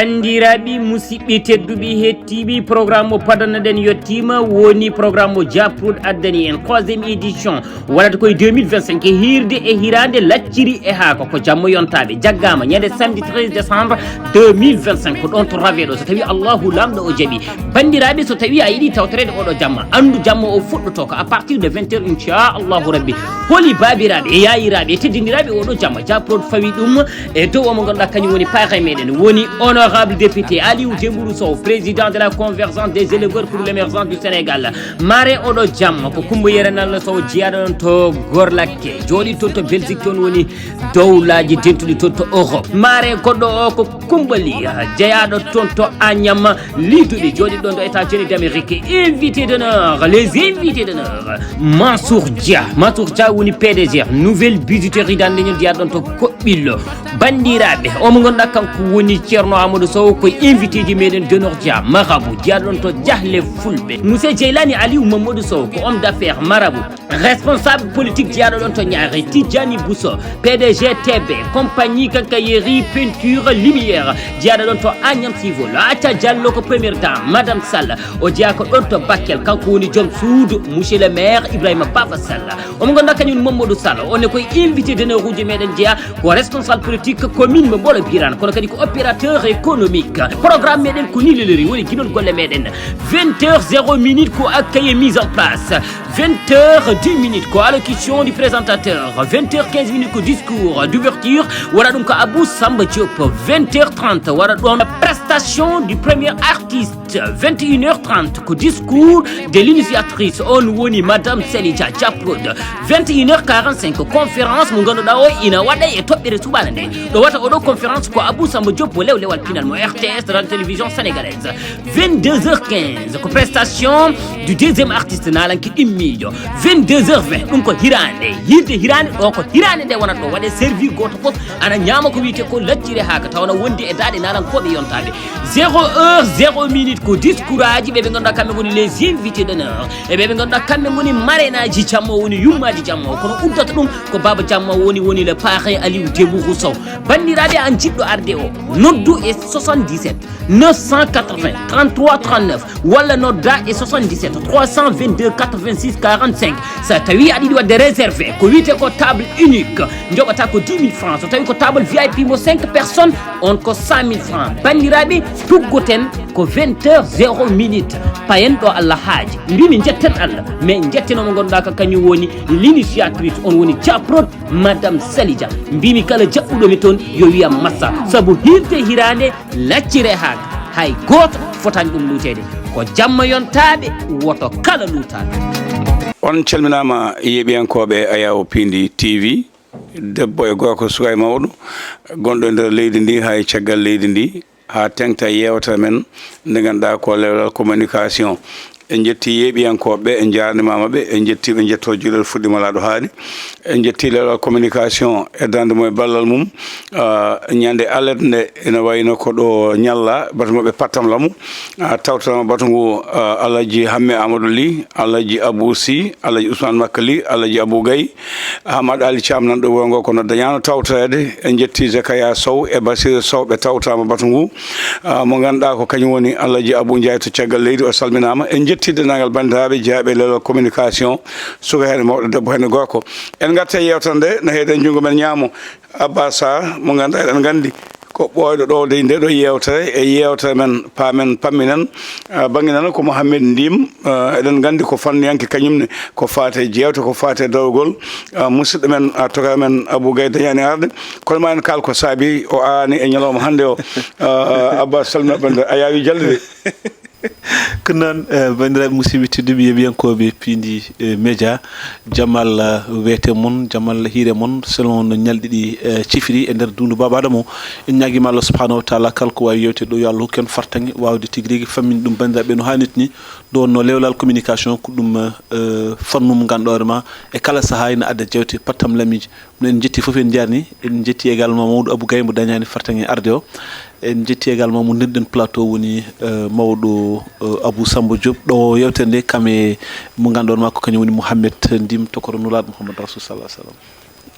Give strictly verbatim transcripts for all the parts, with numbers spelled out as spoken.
Banndiraaɓe, musidɓe tedduɓe, hettiiɓe, programme mo padannoɗen yettiima, woni programme mo Japrod addani en, troisième édition, waɗata koye deux mille vingt-cinq, e hiirde e hiraande lacciri e haako, ko jamma yontaaɓe, jaggaama ñande samedi treize décembre deux mille vingt-cinq, ko ɗoon to Raveɗo, so tawii Allahu Laamɗo o jaɓii. Banndiraaɓe, so tawii a yiɗi tawtoreede oɗo jamma, anndu jamma o fuɗɗotoo ko à partir de vingt heures, inchallahu rabbi. Holi baabiraaɓe e yaayiraaɓe e teddindiraaɓe oɗo jamma, Japrod fawi ɗum e dow o mo ngannduɗaa kañum woni parrain meɗen, woni honorable député Aliou Dembourou Sow, président de la convergence des éleveurs pour l'émergence du Sénégal. Mare oɗo jamma ko Coumba Yero Nallo Sow, jiyaaɗo ɗoon to Gorlakke, jooɗi toon to Belgique, toon woni dowlaaji dentuɗi toon to Europe. Mare goɗɗo o ko Coumba Ly, jeyaaɗo toon to Agnam, Liduɗi, jooɗiiɗo ɗoon ɗo États-Unis d'Amérique. Invité d'honneur, les invités d'honneur. Mansour Dia. Mansour Dia woni P D G Nouvelle Bijouterie dans Leñol, jeyaaɗo ɗoon to Koɓɓillo. Banndiraaɓe, o mo ngannduɗaa kanko woni Ceerno Amadou Sow, ko invité ji meɗen d'honneur Dia, marabout, jeyaaɗo ɗoon to Jahle Fulɓe. Monsieur Jeylani Aliou Mamadou Sow, ko homme d'affaires, marabout. Responsable politique jeyaaɗo ɗoon to Niari, Tidjani Bousso, P D G T B, compagnie quincaillerie peinture lumière, jeyaaɗo ɗoon to Agnam Civil. Aca Diallo ko première dame, Madame Sall, o jeyaa ko ɗoon to Bakel, kanko woni joom suudu, monsieur le maire Ibrahima Baba Sall. Omo ngannduɗaa kañum Mamadou Sall, on ne koye invité d'honneur uji meɗen jeyaa, ko responsable politique commune mo Mbolo Birane, kono kadi ko opérateur économique. Programme meɗen ko ni lelori, woni ginol golle meɗen. Vingt heures zéro minute ko accueil et mise en place. Vingt heures dix minutes ko allocution du présentateur. Vingt heures quinze minutes ko discours d'ouverture. Waɗa ɗum ko Abou Samba Diop. Vingt heures trente waɗa ɗoon prestation du premier artiste. Vingt et une heures trente ko discours de l'initiatrice. On woni Madame Selija Diaprod. Vingt et une heures quarante-cinq ko conférence mo ngannduɗaa o ina waɗa e toɓɓere suɓaana nde. Ɗo wata oɗo conférence ko Abou Samba Diop mo Lewlewal Pinal mo R T S, Radio Télévision Sénégalaise. Vingt-deux heures quinze ko prestation du deuxième artiste, naalanke ɗimmiijo. Vingt-deux heures vingt ɗum ko hiraande, yirde hiraande, ɗo ko hiraande nde wonata ɗo waɗe servir gooto fof ana ñaama ko wiyetee ko lacciri haaka, tawa na wondi e daaɗe naalankooɓe yontaaɓe. Zéro heure zéro minute ko discours aji ɓe ɓe ngannduɗaa kamɓe ngoni les invités d'honneur, e ɓe ɓe ngannduɗaa kamɓe ngoni marraine aji jamma o, woni yummaaji jamma o, kono uddata ɗum ko Baba Jamma woni, woni le parrain Aliou Dembourou Sow. Banndiraaɓe, an jiɗɗo arde o, noddu e soixante-dix-sept neuf cent quatre-vingts trente-trois trente-neuf walla nodda e soixante-dix-sept trois cent vingt-deux quatre-vingt-six quarante-cinq. So tawii aɗa yiɗi waɗde réservé ko wiyetee ko table unique, njoɓata ko dix mille francs. So tawii ko table V I P mo cinq personnes, on ko cent mille francs. Banndiraaɓe, tuggoten ko vingt heures zéro minute. Payen ɗo Allah haaji. Mbimi njetten Allah, mais njetten o mo ngannduɗaa ko kañum woni l'initiatrice, on woni Japrod, Madame Salija. Mbimi kala jaɓɓuɗo mi toon yo wiyam massa, sabu hirde hiraande laccire haak, hay gooto fotaani ɗum luuteede. Ko jamma yontaaɓe, woto kala luutaaɓe. On calminaama, yeeɓiyankooɓe Ayaw Pindi T V. Debbo e gorko, suka e mawɗo, gonɗo e nder leydi ndi haa e caggal leydi ndi, haa teŋta e yeewtere men nde ngannduɗaa ko lewlal communication. En njetti yeeɓiyankooɓe ɓe, en njaarnimaama ɓe, en njetti ɓe, njettoo juulal fuɗɗiima laaɗo haaɗi. En njetti lewlal communication e darnde mum e ballal mum. Ah, ñande alet nde ene wayno ko ɗo ñalla batu mo ɓe pattam lamu. Ah, tawtama batu ngu, ah, Alhaji Hamme Amadou Ly, Alhaji Abou Sy, Alhaji Ousmane Makka Ly, Alhaji Abou Gaye, Hamad Ali Thiam nan ɗo wuro ngo, kono dañaano tawtoreede. En njetti Zakaya Sow e Basir Sow, ɓe tawtama batu ngu. Ah, mo ngannduɗaa ko kañum woni Alhaji Abou Ndiaye to caggal leydi, o salminaama. En njetti denndaangal banndiraaɓe jeyaaɓe e lewlal communication, suka heen e mawɗo, debbo heen e gorko. En ngarta e yeewtere nde, no heeɗen junngo men ñaamo. Abba Sarr, mo ngannduɗaa eɗen nganndi ko ɓooyɗo ɗo dey nde ɗo yeewtere, e yeewtere men paamen pamminen, ah, bannge nana ko Mouhamed Ndim, ah, eɗen nganndi ko fanniyanke kañum ne, ko faate jeewte, ko faate dawgol, ah, musidɗo men, ah, tokara men Abou Gaye dañaani arde, kono ma en kaal ko saabi o araani e ñalawma hannde o. Ah, Abba, salmina bannde, a yaawi jalde de. Ko noon, eh, banndiraaɓe musidɓe tedduɓe, yeeɓiyankooɓe Pindi, eh, Média, jamal, eh, weete mon, jamal hiire mon, selon no ñalɗi ɗi, eh, cifiri e nder duundu Baaba Adama o. En ñaagiima Allah subhanahu wa taala, kala ko waawi yewte ɗo, yo Allah hokku en fartaŋŋe waawde tigi rigi famminde ɗum banndiraaɓe no haanirta ni. Ɗo wonno lewlal communication ko ɗum, eh, fannu mo ngannduɗaa hoore ma e kala sahaa ina adda jeewte pattam lamiiji. Kono en njetti fof, en njaarni, en njetti également mawɗo Abou Gaye mo dañaani fartaŋŋe arde o. En njetti également mo ndenɗen plateau woni, eh, mawɗo, eh, Abou Samba Diop. Ɗo yeewtere nde kam e mo ngannduɗaa ma ko kañum woni Mouhamed Ndim, tokoro Nulaaɗo Mouhamed Rasoul sallallahu alaihi wasallam.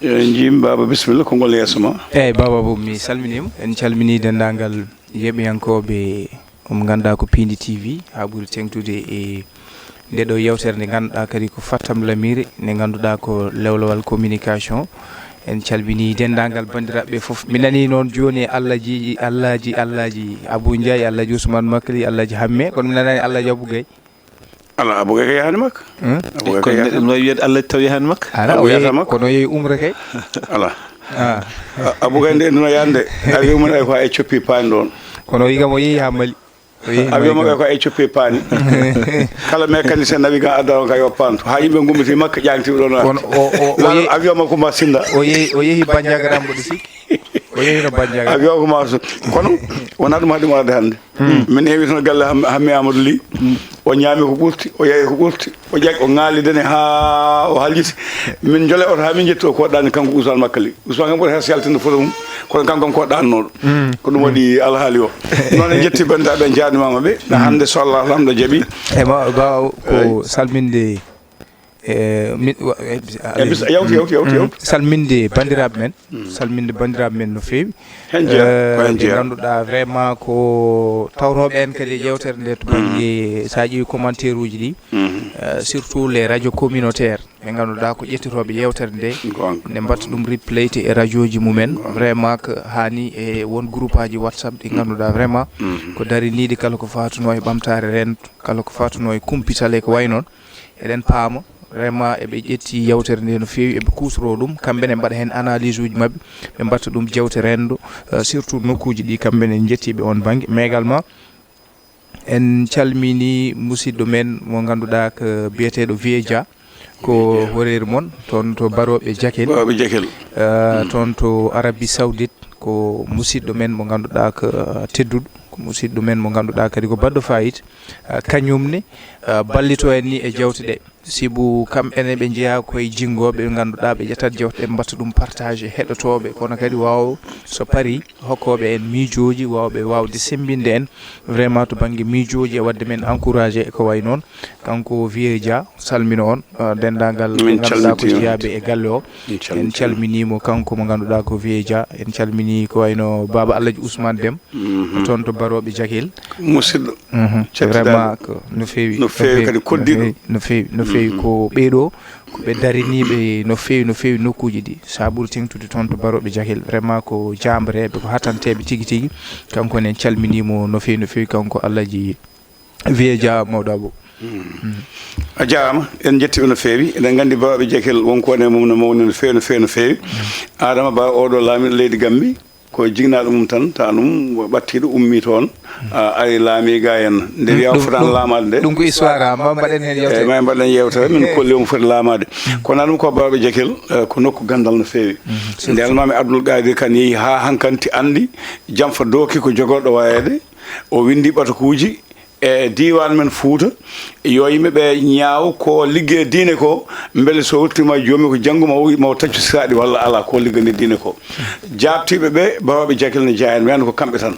Eh, Ndim Baba, bisimilla, konngol yeeso ma. Eyyi, Baba Abou, mi salminiima. En calminii denndaangal Yeeɓiyankooɓe, on nganndaa ko Piindi T V, haa ɓuri teeŋtude e nde ɗo yeewtere nde ngannduɗaa kadi ko Fattam Lamire, nde ngannduɗaa ko lewlewal communication. En calminii denndaangal banndiraaɓe ɓe fof. Mi nanii noon jooni e Allaaji, Allaaji, Allaaji Abou Ndiaye, Allaaji Ousmane Makli, Allaaji Hamme, kono mi nanaani Allaaji Abou Gaye. Ala, Abou Gaye ko yahaani makka. Hmm? Abou Gaye ko Kono yahaani neɗɗo no wawi wiyde Allah taw yahaani makka? Ala, Abou o yehi, yahata makka. Kono o yehi umra kay. Ala. Ah. A-, Abou Gaye nde ɗum o yahande, avion mum ay ko e coppi paani ɗon. Kono o wi kam o yehi haa Mali. O yehi Avion Mali makko kam. Ko e coppi paani. Kala mécanicien nawi kam adda on ka yo pantu. Haa yimɓe ngummiti makka ƴaŋti ɗon. Kono o, o, o Laal yehi avion makko ma sinda. O yehi, o yehi Bandiagara mboɗo sikki. O yehi no Bandiagara. Avion ko ma so-, kono wonaa ɗum haɗi mo arde hannde. Hmm. Min heewi toon galle Ham-, Hammi Amadou Ly. Hmm. O ñaami ko ɓurti, o yari ko ɓurti, o ƴaƴi, o ŋaali dene haa o haljiti. Min njole oto haa min njetti o koɗɗaani kanko Ousmane Makka Ly. Ousmane kam ɓuri heeso yaltinde foto mum, kono kanko kam koɗɗaannooɗo. Hmm. Ko ɗum waɗi alhaali o. Noon en njetti banndiraaɓe, en njaarnimaama ɓe. Na hannde so Allah Laamɗo jaɓi. E ma, ba ko Eyi. Salminde E, mi-, wa-, e, E, bis-, yawti, yawti, yawti, Mm. yawti. Salminde banndiraaɓe men. Mm. Salminde banndiraaɓe men no feewi. Hen jeyaa, Eh, ko hen ɓe jeyaa. Ngannduɗaa vraiment ko tawrooɓe en kadi e yeewtere nde to Mm. bannge, so a ƴeewi commentaire uji ɗi, Mm. eh, surtout les radios communautaires, ɓe ngannduɗaa ko ƴettotooɓe yeewtere nde, Goonga. Nde mbatta ɗum replay e radiooji mumen. Goonga. Vraiment ko haani e won groupe aji WhatsApp ɗi ngannduɗaa vraiment Mm. ko dariniiɗi kala ko faatuno e ɓamtaare renndo, kala ko faatuno e kumpital e ko wayi noon. Eɗen paama, vraiment, eɓe ƴetti yeewtere nde no feewi, eɓe kuutoroo ɗum. Kamɓe ne mbaɗa heen analyse uji maɓɓe, ɓe mbatta ɗum jeewte renndo, eh, surtout nokkuuji ɗi kamɓe ne njettii ɓe oon bannge. Mais également, en calminii musidɗo men mo ngannduɗaa ko biyeteeɗo Vieux Dia, ko Vieux Dia. Horeeri mon, toon to Barooɓe Jakel. Barooɓe Jakel. Eh, Mm. Toon to Arabie Saoudite, ko musidɗo men mo ngannduɗaa ko tedduɗo, ko musidɗo men mo ngannduɗaa kadi ko baɗɗo faayida. Eh, kañum ne, eh, ballito en ni e jeewte ɗe. Sibu kamɓe ne ɓe njeyaa koye jinngooɓe ɓe ngannduɗaa ɓe ƴettat jeewte ɗe, mbatta ɗum partage e heɗotooɓe, kono kadi waawa so parii hokkooɓe en miijooji, waawɓe waawde semmbinde en vraiment to bannge miijooji e waɗde men encouragé e ko wayi noon. Kanko Vieux Dia, salmino on, eh, denndaangal ɓe Min ngannduɗaa ko calmitii on. Jeyaaɓe e galle o. Min En calmitii on. Calminii mo kanko mo ngannduɗaa ko Vieux Dia. En calminii ko wayi no Baaba Alhaji Ousmane Dem. Mhm. Toon to Barooɓe Jakel. Musidɗo, Mhm. Cettidaade. Vraiment ko no feewi, No feewi kadi no koddiɗo. Feewi, no feewi, no feewi. Mhm. Ko ɓee ɗoo, ko ɓe dariniiɓe no feewi, no feewi nokkuuji ɗi. So a ɓuri teeŋtude toon to Barooɓe Jakel, vraiment ko jaambareeɓe, ko hatanteeɓe tigi tigi. Kanko ne en calminii mo no feewi, no feewi, kanko Alhaji Vieux Dia mawɗo abo. Mm. A jaaraama, en njettii ɓe no feewi. Eɗen nganndi Barooɓe Jakel won ko woni e mum no mawni no feewi, no feewi, no feewi. Adama Barrow, oo ɗoo laamiiɗo leydi Gammbi, ko jignaaɗo mum tan, tawa ɗum ɓattiiɗo ummii toon, a, ari laamii ga en. Nde Mm, wiyaa o ɗum, fotaano ɗum, laamaade nde. Ɗum ko histoire, ma mbaɗen heen Eeyi, yeewtere. Ma en mbaɗen yeewtere, min Eeyi. Kolli omo foti laamaade. Mm. Kono ɗum ko Barooɓe Jakel, eh, ko nokku ganndal no feewi. Mm, surtout. Nde Almaami Abdul Qadir Kan yehi haa hankanti anndi, Jamfa Dooki ko jogorɗo wayeede, o winndi ɓatakuuji, e diiwaan men Fuuta, yo yimɓe ɓe ñaaw ko liggey diine ko, mbele so ruttiima e joomum ko janngo ma o, ma o taccu siraaɗi walla alaa ko liggani diine ko. Jaaɓtiiɓe ɓe, Barooɓe Jakel ne jeyaa heen, wayno ko kamɓe tan.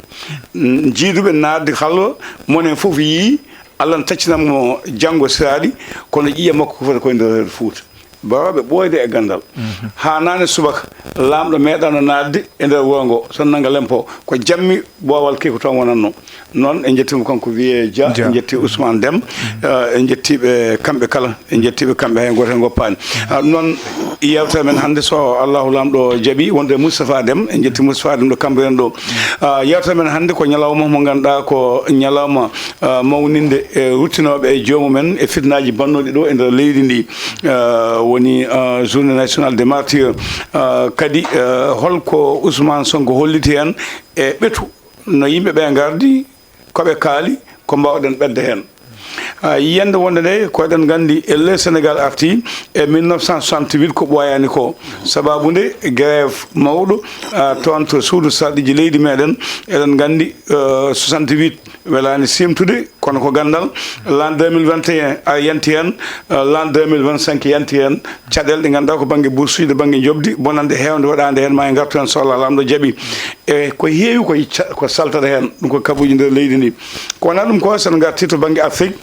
Mm, jiiduɓe naatde halwa, monen fof yii, Allah ne taccinamo janngo siraaɗi, kono ƴiiƴam makko ko foti ko e nder Fuuta. Barooɓe ɓooyde e ganndal. Mhm. Haa naane subaka, laamɗo meeɗaano naatde e nder wuro ngo, so nannga lempo, ko jammi boowal kii ko toon wonatno. Noon, en njettii mo kanko Vieux Dia, Dia. En njettii Ousmane Dem, Mhm. eh, en njettii ɓe kamɓe kala, en njettii ɓe kamɓe, hay gooto heen ngoppaani. Ah, noon, yeewtere men hannde, so Allahu Laamɗo jaɓii, wonde Moustapha Dem, en njettii Moustapha Dem ɗo Cambérène ɗo. Ah, yeewtere men hannde ko ñalawma mo ngannduɗaa ko ñalawma, ah, mawninde e ruttinooɓe e joomum en e fitnaaji bannooɗi ɗo e nder leydi ndi. Ah, woni, ah, Journée Nationale des Martyrs. Ah, kadi, ah, holko Ousmane Sonko holliti heen e ɓetu no yimɓe ɓe ngardi, ko ɓe kaali, ko mbaawɗen ɓetde heen. Ah, yiyannde wonde nde, ko eɗen nganndi e le Sénégal arti e mille neuf cent soixante-huit ko ɓooyaani ko. Sabaabu nde, grève mawɗo, ah, toon to suudu sarɗiiji leydi meɗen, eɗen nganndi, eh, soixante-huit welaani siimtude, kono ko ganndal. L'an deux mille vingt et un a yanti heen, eh, l'an deux mille vingt-cinq yanti heen. Caɗeele ɗe ngannduɗaa ko bannge boursuji, bannge njoɓdi, bonannde heewnde waɗaande heen, ma en ngartu heen so Allah Laamɗo jaɓii. E ko heewi ko ca-, ko saltata heen, ɗum ko kabuuji nder leydi ndi. Ko wonaa ɗum ko, so en ngartii to bannge Afrik,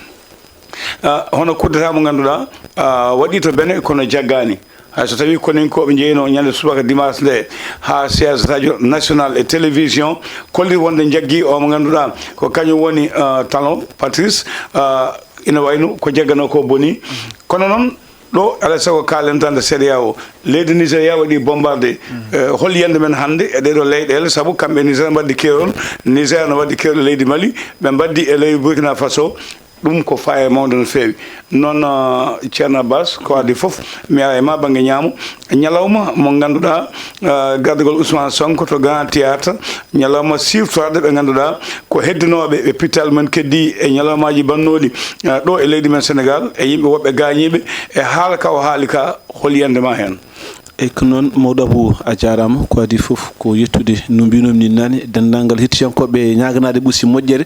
ah, hono coup d'État mo ngannduɗaa, ah, waɗii to Benin kono jaggaani. Hay so tawii koninkooɓe njeyno ñande subaka dimanche nde haa siège radio national e télévision, kolli wonde jaggi o mo ngannduɗaa ko kañum woni, eh, Talon Patrice, eh, ina wayno ko jagganoo ko boni. Kono noon, ɗo alaa e sago kaalen tan nde C E D E A O, leydi Nigéria waɗi bombardé. Eh, hol yiyannde men hannde e ɗee ɗoo leyɗeele, sabu kamɓe Niger mbaɗdi keerol, Niger no waɗdi keerol e leydi Mali, ɓe mbaɗdi e leydi Burkina Faso. Ɗum ko faaye mawnde no feewi. Noon, ah, Ceerno Abbas, ko adii fof, mi ara e ma bannge ñaamo. Ñalawma mo ngannduɗaa, ah, gardagol Ousmane Sonko to Grand Théâtre, ñalawma siiftoraaɗo ɓe ngannduɗaa ko heddinooɓe ɓe pital men keddi e ñalawmaaji bannooɗi, ah, ɗo e leydi men Sénégal, e yimɓe woɓɓe gaañiiɓe, e haala ka o haali ka, hol yiyannde ma heen? Eyyi, ko noon, Mawɗo Abou, a jaaraama. Ko adii fof ko yettude, no mbiinoo-mi nii naane, denndaangal hettiyankooɓe, ñaaganaade ɓe aussi moƴƴere,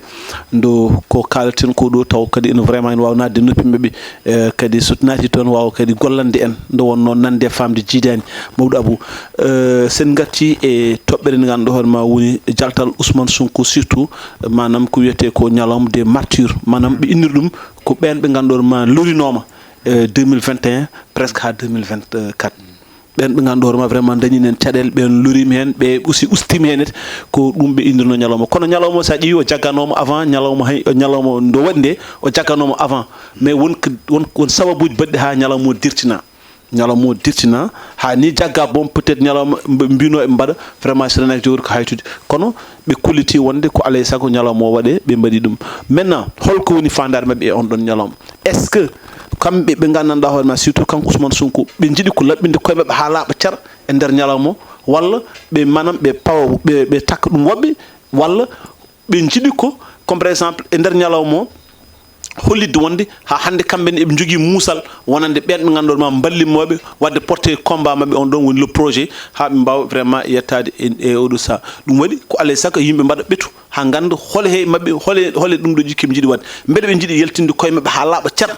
ndo ko kaaleten ko ɗo, taw kadi ene vraiment ene waawa naatde e noppi maɓɓe, eh, kadi so naati toon waawa kadi gollande en, nde wonnoo nande e faamde jiidaani. Mawɗo Abou, eh, so en ngartii e toɓɓere nde ngannduɗaa hoore ma woni jaltal Ousmane Sonko, surtout, eh, maanaam ko wiyetee ko ñalawma des martyrs, maanaam ɓe innir ɗum ko ɓeen ɓe ngannduɗaa hoore ma lorinooma, eh, deux mille vingt et un presque haa deux mille vingt-quatre. Ɓeen ɓe ngannduɗaa hoore ma vraiment dañi heen caɗeele, ɓeen loriima heen, ɓe aussi ustiima heen, ko ɗum ɓe inndirnoo ñalawma. Kono ñalawma, so a ƴeewi, o jagganooma avant, ñalawma hay, ñalawma ndo waɗi nde, o jagganooma avant. Mais won ko, won, won sababuuji baɗɗi haa ñalawma o dirtina. Ñalawma o dirtina, haa ni jagga, bon, peut-être ñalawma mb-, mbinoo eɓe mbaɗa, vraiment, so renaki jogori ko haytude. Kono ɓe kolliti wonde ko alaa e sago ñalawma o waɗe, ɓe mbaɗi ɗum. Maintenant, holko woni faandaare maɓɓe e on ɗon ñalawma? Est-ce que kamɓe ɓe nganndanɗaa hoore ma, surtout kanko Ousmane Sonko, ɓe njiɗi ko laɓɓinde koye maɓɓe haa laaɓa car e nder ñalawma o, walla ɓe, maanaam, ɓe pawa, ɓe, ɓe takka ɗum woɓɓe, walla ɓe njiɗi ko, comme par exemple, e nder ñalawma o, hollitde wonde haa hannde kamɓe ne eɓe njogii muusal wonande ɓeen ɓe ngannduɗaa ma mballitmooɓe waɗde porté combat maɓɓe on ɗon woni le projet, haa ɓe mbaawa vraiment yettaade e, e oɗo sahaa. Ɗum waɗi ko alaa e sago yimɓe mbaɗa ɓetu haa ngannda hole he maɓɓe, hole, hole ɗum ɗo jikki ɓe njiɗi waɗde. Mbeɗa ɓe njiɗi yaltinde koye maɓɓe haa laaɓa cer.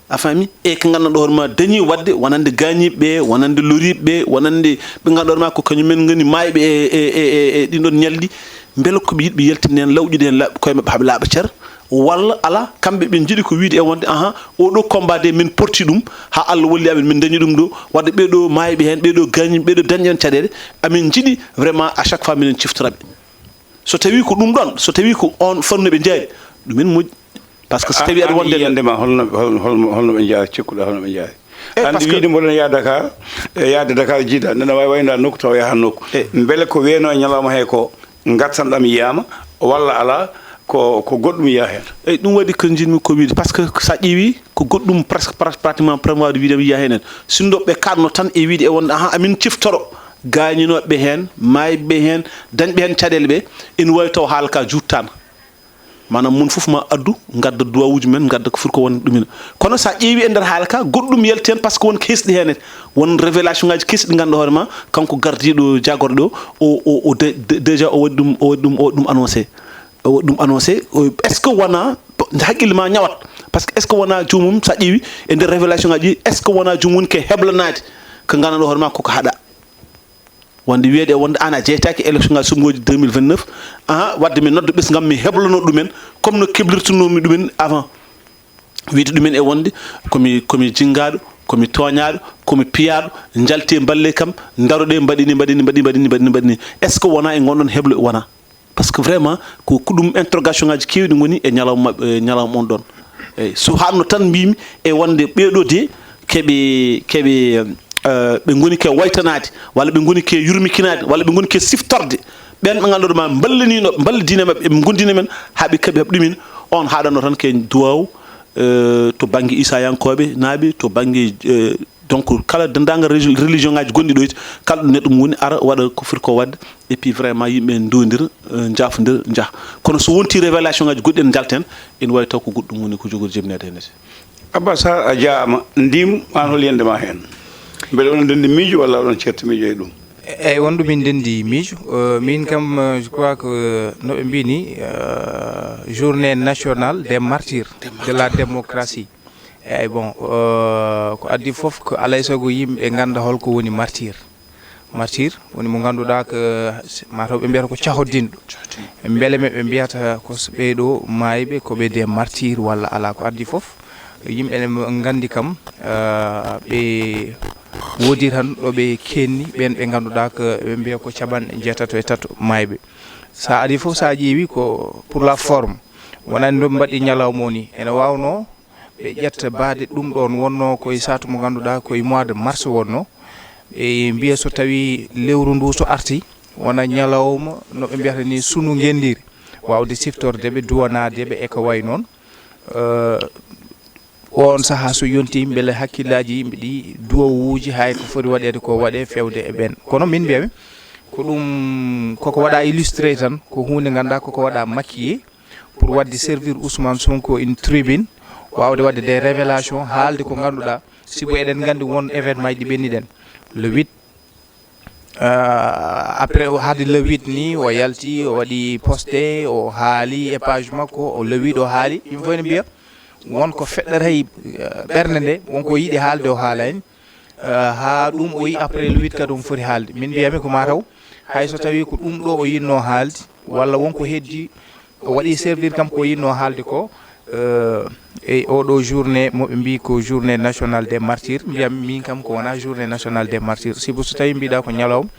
A faami? E ko nganndanɗaa hoore ma dañi waɗde wonande gaañiiɓe ɓe, wonande loriiɓe ɓe, wonande ɓe ngannduɗaa hoore ma ko kañum en ngoni maayɓe e, e, e, e, e ɗin ɗon ñalɗi. Mbele ko ɓe yiɗi ɓe yaltinde heen, lawƴude heen laaɓ-, koye maɓɓe haa ɓe laaɓa cer, walla alaa, kamɓe ɓe njiɗi ko wiide e wonde, ahan, oo ɗoo combat de min porti ɗum, haa Allah walli amen, min dañi ɗum ɗo, waɗde ɓee ɗoo maayɓe heen, ɓee ɗoo gaañiiɓe, ɓee ɗoo dañɓe heen caɗeele, amin njiɗi vraiment à chaque fois minen ciftora ɓe. So tawii ko ɗum ɗon, so tawii ko on fannu ɓe njaari, ɗum en moƴƴi. Par ce que so tawii aɗa wonde yiyannde ma, holno, holno, holno, holno ɓe njaari, cikkuɗaa holno ɓe njaari? Eyi, anndi parce que wiide mboɗon yaha Dakar, e yahde Dakar jiida, nana waawi wayno nokku tawa yaha nokku. Eyi. Mbele ko weenoo e ñalawma he ko ngartam ɗam yiyaama, walla alaa, ko, ko goɗɗum yiyaa heen? Eyi, ɗum waɗi ko njiɗmi ko wiide, parce que so a ƴeewi, ko goɗɗum presque, pra-, pratiquement, prévoir wiide mi yiyaa heen. Sinno ɓe kaɗno tan e wiide e wonde, ahan, amin ciftoro gaañinooɓe heen, maayɓe heen, dañɓe heen caɗeele ɓe, ene waawi taw haala ka juuttaama. Maanaam, mon fof ma addu, ngadda duwawuuji men, ngadda ko foti ko wonde ɗum ene. Kono so a ƴeewi e nder haala ka, goɗɗum yalti heen, par ce que won ko hesɗi heen. Won révélation ngaaji kesɗi, ngannduɗaa hoore ma, kanko gardiiɗo jaagorɗe o, o, o, o dé-, dé-, déjà o waɗi ɗum, o waɗi ɗum, o waɗi ɗum annoncé. O waɗi ɗum annoncé, o, est-ce que wonaa, hakkille ma ñawat? Par ce que est-ce que wonaa joomum, so a ƴeewi e nder révélation ngaaji, est-ce que wonaa joomum woni ko heblanaade ko nganndanɗaa hoore ma koko haɗa? Wonde wiyeede e wonde aan a jeytaaki e élection ngaaji suɓngooji deux mille vingt-neuf, ahan, waɗde mi nodda ɓesngu am, mi heblanoo ɗumen, comme no keblirtunoomi ɗumen avant. Wiide ɗumen e wonde ko mi, ko mi jinngaaɗo, ko mi tooñaaɗo, ko mi piyaaɗo, njaltee mballee kam, ndaroɗee, mbaɗi ni, mbaɗi ni, mbaɗi, mbaɗi ni, mbaɗi ni, mbaɗi ni. Est-ce que wonaa e ngonɗon heblo? Wonaa. Par ce que vraiment, ko, ko ɗum interrogation ngaaji keewɗi ngoni e ñalawma maɓɓe, e ñalawma on ɗon. Eyi, so haɗno tan mbiymi e wonde ɓee ɗoo de keɓe, keɓe, eh, ɓe ngoni ke waytanaade, walla ɓe ngoni ke yurmikinaade, walla ɓe ngoni ke siftorde ɓeen ɓe ngannduɗaa ma mballaniino, mballii diine maɓɓe, ɓe ngondi diine men, haa ɓe kaɓi haɓ ɗumen, on haaɗanno tan ke duwaaw, eh, to bannge Isayankooɓe naaɓe, to bannge, eh, donc, kala denndaangal reli-, religion ngaaji gonɗi ɗo, kala ɗo neɗɗo mum woni, ara waɗa ko foti ko waɗde, et puis vraiment yimɓe ndondir, eh, njaafndir, njaha. Kono so wonti révélation ngaaji goɗɗi en njalten, ene waawi taw ko goɗɗum woni ko jogori jibneede heen. Abba Sarr, a jaaraama. Ndim, aan hol yiyannde ma heen? Mbele oɗon ndenndi miijo walla oɗon ceerti miijo e ɗum? Eyi, won ɗo min ndenndi miijo. Eh, min kam, eh, je crois que, eh, no ɓe mbiyi ni, eh, journée nationale des martyrs de la démocratie. Eyi, bon, eh, ko addi fof ko alaa e sago yimɓe ngannda holko woni martyr. Martyr woni mo ngannduɗaa ko, mataw ɓe mbiyata ko cahodinɗo. Mbele men ɓe mbiyata ko s-, ɓee ɗoo maayɓe ko ɓe des martyrs walla alaa? Ko addi fof, yimɓe ne nganndi kam, eh, ɓe Woodi tan ɗo ɓe kenni ɓeen ɓe ngannduɗaa ko ɓe mbiya ko capanɗe jeetato e tato maayɓe. So a adii fof, so a ƴeewi ko pour la forme, wonani ɗum mbaɗi ñalawma o ni. Ene waawnoo ɓe ƴetta baade ɗum ɗoon wonnoo ko e saatu mo ngannduɗaa ko e mois de mars wonnoo. Ɓe mbiya so tawii lewru ndu so arti, wona ñalawma no ɓe mbiyata ni sunu ngenndiri, waawde siftorde ɓe, duwanaade ɓe e ko wayi noon. Eh, oon sahaa so yontii, mbele hakkillaaji yimɓe ɗi, duwawuuji, hay ko foti waɗeede ko waɗee feewde e ɓeen. Kono min mbiyami, ko ɗum koko waɗa illustré tan, ko huunde ngannduɗaa koko waɗa maquillé pour waɗde servir Ousmane Sonko une tribune, waawde waɗde des révélations, haalde ko ngannduɗaa, sibu eɗen nganndi won événement ji ɗi ɓenniɗen. Le huit, euh, après o haadi le huit ni, o yalti, o waɗi posté, o haali e page makko, o le huit o haali, yimɓe fof ene mbiya won ko feɗɗata e, euh, ɓernde nde, won ko yiɗi haalde o haalani. Euh, haa ɗum o yi après le huit kadi omo foti haalde. Min mbiyami ko mataw hay so tawi ko ɗum ɗo o yinno haalde, walla won ko heddi o waɗi servir kam ko yinno haalde ko, euh, e oɗo journée mo ɓe mbi ko journée nationale des martyrs, mbiyam min kam ko wona journée nationale des martyrs. Sibu so tawi mbiɗa ko ñalawma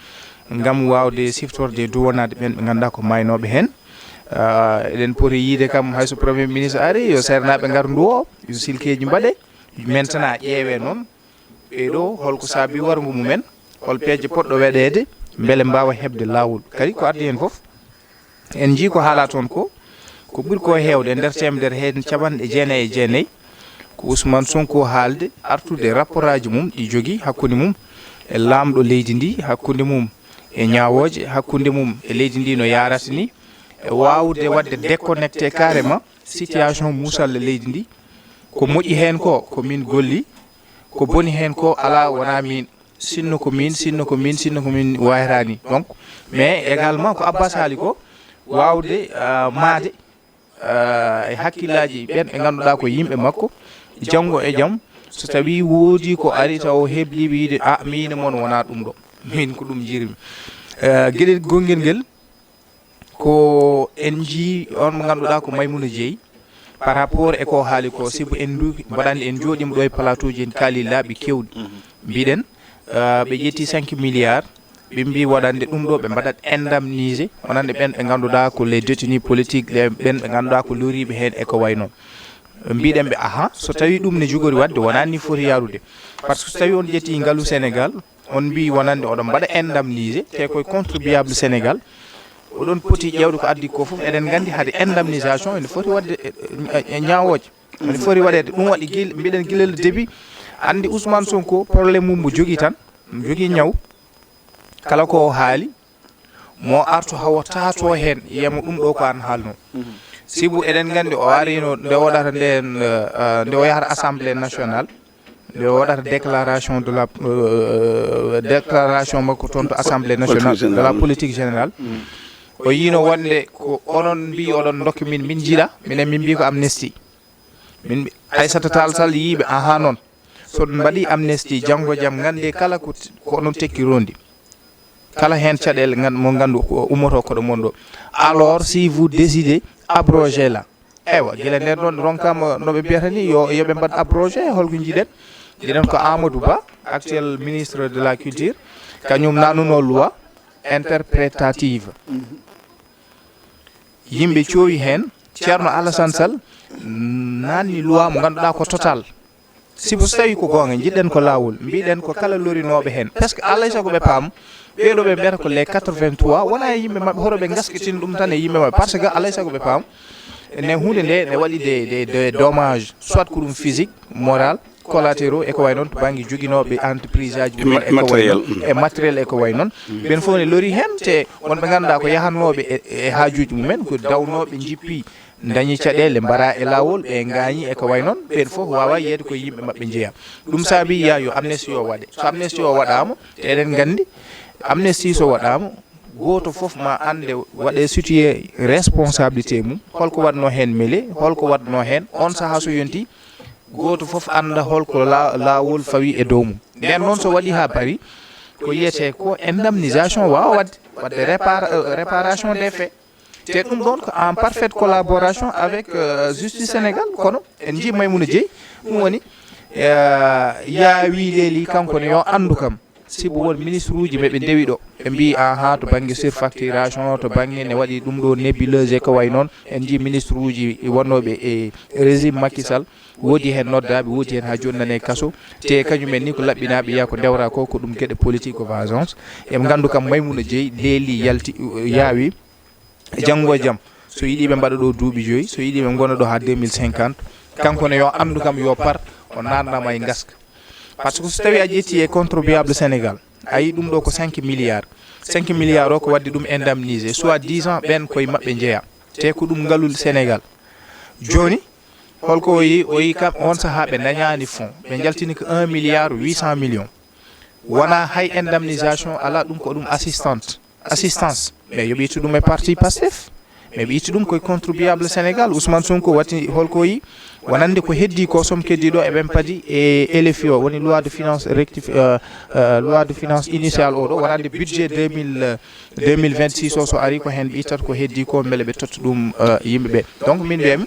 ngam wawde siftorde duwanaade ɓen ɓe ngannduɗaa ko maynoɓe heen. Euh, eɗen poti yiide kam hay so premier ministre ari, yo seernaaɓe ngar ndu o, yo silkeji mbaɗe, maintenant ƴeewe noon. Ɓee ɗo, holko saabi warngo mumen? Hol peeje potɗo waɗeede mbele mbaawa heɓde laawol? Kadi ko addi heen fof, en njii ko haalaa toon ko, ko ɓuri ko heewde e nder teemedere heen capanɗe jeenayi e jeenayi, ko Ousmane Sonko haalde artude rapportaaji mum ɗi jogii hakkunde mum e laamɗo leydi ndi, hakkunde mum e ñaawooje, hakkunde mum e leydi ndi no yaarata ni, e waawde waɗde déconnecté carrément situation muusalla leydi ndi. Ko moƴƴi heen ko, ko min golli, ko boni heen ko, alaa, wonaa miin. Sinno ko miin, sinno ko miin, sinno ko miin, wayrani. Donc, mais également ko Abbas haali ko, waawde, euh, maade, euh, e hakkillaaji ɓen ɓe ngannduɗaa ko yimɓe makko, janngo e jam, so tawii woodii ko ari taw o hebliiɓe yiide, "A, miin e mon wonaa ɗum ɗo." Miin ko ɗum njiyirmi. Euh, geɗel gonngel ngel, ko en njii on mo ngannduɗaa ko Maimouna Dieye, par rapport e ko haali ko, sibu en ndu mbaɗani en njooɗiima ɗo e plateau ji, en kaali laabi keewɗi. Mbiɗen, euh, ɓe ƴetti cinq milliards, ɓe mbi waɗande ɗum ɗo, ɓe mbaɗat indemnisé wonande ɓen ɓe ngannduɗaa ko les détenus politiques, les, ɓen ɓe ngannduɗaa ko loriiɓe heen e ko wayi noon. Mbiɗen ɓe, aha, so tawii ɗum ne jogori waɗde, wonaa ni foti yarude. Par ce que so tawii on ƴetti ngalu Sénégal, on mbi wonande oɗon mbaɗa indemnisé, te koye contribuable Sénégal, oɗon poti ƴeewde ko addi ko fof. Eɗen nganndi hade indemnisation ene foti waɗde e, e, e ñaawooje. Ene foti waɗeede. Ɗum waɗi gil-, mbiɗen gila le début, anndi Ousmane Sonko, problème mum mo jogii tan, mo jogii ñaw, kala ko o haali, mo artu hawo taato heen, yiyamo ɗum ɗo ko an haalno. Sibu eɗen nganndi o arino nde waɗata ndeen, eh, eh, nde o yahata Assemblée nationale, nde o waɗata déclaration de la, eh, déclaration makko toon to Assemblée nationale, de la politique générale. O yiino wonde ko onon mbi oɗon ndokka min, min njiɗa, minen min mbi ko amnistie. Min mbi, Aissata Tall Sall yiiɓe, aha noon. So ɗum mbaɗi amnistie, janngo jam, nganndee kala ko t-, ko onon tekki rondi. Kala heen caɗeele ngan-, mo nganndu ko ummoto koɗo mon ɗo. Alors, si vous décidez abroger là, eywa, gila nden ɗon ronkama no ɓe mbiyata ni, yo, yo ɓe mbaɗ abrogé, holko njiɗen? Njiɗen ko Amadou Ba, actuel ministre de la culture, kañum nanuno loi interprétative. Yimɓe coowi heen, Ceerno Alassane Sall nanni loi mo ngannduɗaa ko total. Sibu so tawii ko goonga, njiɗɗen ko laawol, mbiɗen ko kala lorinooɓe heen. Parce que alaa e sago ɓe paam, ɓee ɗo ɓe mbiyata ko les quatre-vingt-trois, wonaa e yimɓe maɓɓe, hoto ɓe ngaskitin ɗum tan e yimɓe maɓɓe. Parce que alaa e sago ɓe paam, ne huunde nde, ne waɗi des, des, des dommages, soit ko ɗum physique, moral, collatéraux, e ko wayi noon, to bannge joginooɓe entreprise aji mumen, e ko wayi noon, e matériel, e ko wayi noon. Ɓen fof ne lori heen, te wonɓe ngannduɗaa ko yahannooɓe e, e haajuuji mumen, ko dawnooɓe, njippi, dañi caɗeele, mbaɗa e laawol, ɓe ngaañi e ko wayi noon, ɓeen fof waawa yiyeede ko yimɓe maɓɓe njeya. Ɗum saabi yiya yo amnistie o waɗe. So amnistie o waɗaama, te eɗen nganndi, amnistie so waɗaama, gooto fof ma annde waɗe situé responsabilité mum, holko waɗno heen mele, holko waɗno heen, on sahaa so yonti, gooto fof annda holko la-, laawol fawi e dow mum. Nden noon so waɗi haa bari, ko yiyetee ko indemnisation waawa waɗde, waɗde répar-, euh, réparation des faits. Te ɗum ɗon ko en parfaite collaboration avec, euh, Justice Sénégal, kono en njii Maimouna Dieye, ɗum woni, Eh, yaawi leeli kanko ne yo anndu kam, sibu won ministre uji meɓe ndewi ɗo, ɓe mbi aha to bangge surfacturation, to bangge ne waɗi ɗum ɗo nébuleuse e ko way noon. En njii ministre uji wonnooɓe e régime Macky Sall, woodi heen noddaaɓe, woodi heen haa jooni nane kaso, te kañum en ni ko laɓɓinaaɓe, yaa ko ndewra ko, ko ɗum geɗe politique ko vengeance. Eɓe nganndu kam Maimouna Dieye leeli, yalti, yaawi. Janngo e jam, so yiɗi ɓe mbaɗa ɗo duuɓi joyi, so yiɗi ɓe ngona ɗo haa deux mille cinquante, kanko ne yo anndu kam yo par o naatnama e ngaska. Par ce que so tawi a ƴetti e contribuable Sénégal, a yi ɗum ɗo ko cinq milliards. Cinq milliards o ko wadde ɗum indemnisé, soit disant ɓen koye maɓɓe jeeya. Te ko ɗum ngalul Sénégal. Jooni, holko o yi? O yi kam on sahaa ɓe dañaani fonds. Ɓe njaltini ko un milliard huit cent millions. Wona hay indemnisation ala, ɗum ko ɗum assistante, assistance. Mais yoɓi ittu ɗum e parti Pastef. Mais ɓe itti ɗum koye contribuable Sénégal. Ousmane Sonko watti holko yi? Wonande ko heddi ko, somme keddi ɗo eɓen padi e L F I o, woni loi de finance rectif-, euh, euh, loi de finance initiale o ɗo, wonande budget deux mille, euh, deux mille vingt-six o, so ari ko heen ɓe ittata ko heddi ko, mbele ɓe totta ɗum, euh, yimɓe ɓe. Donc min mbiyami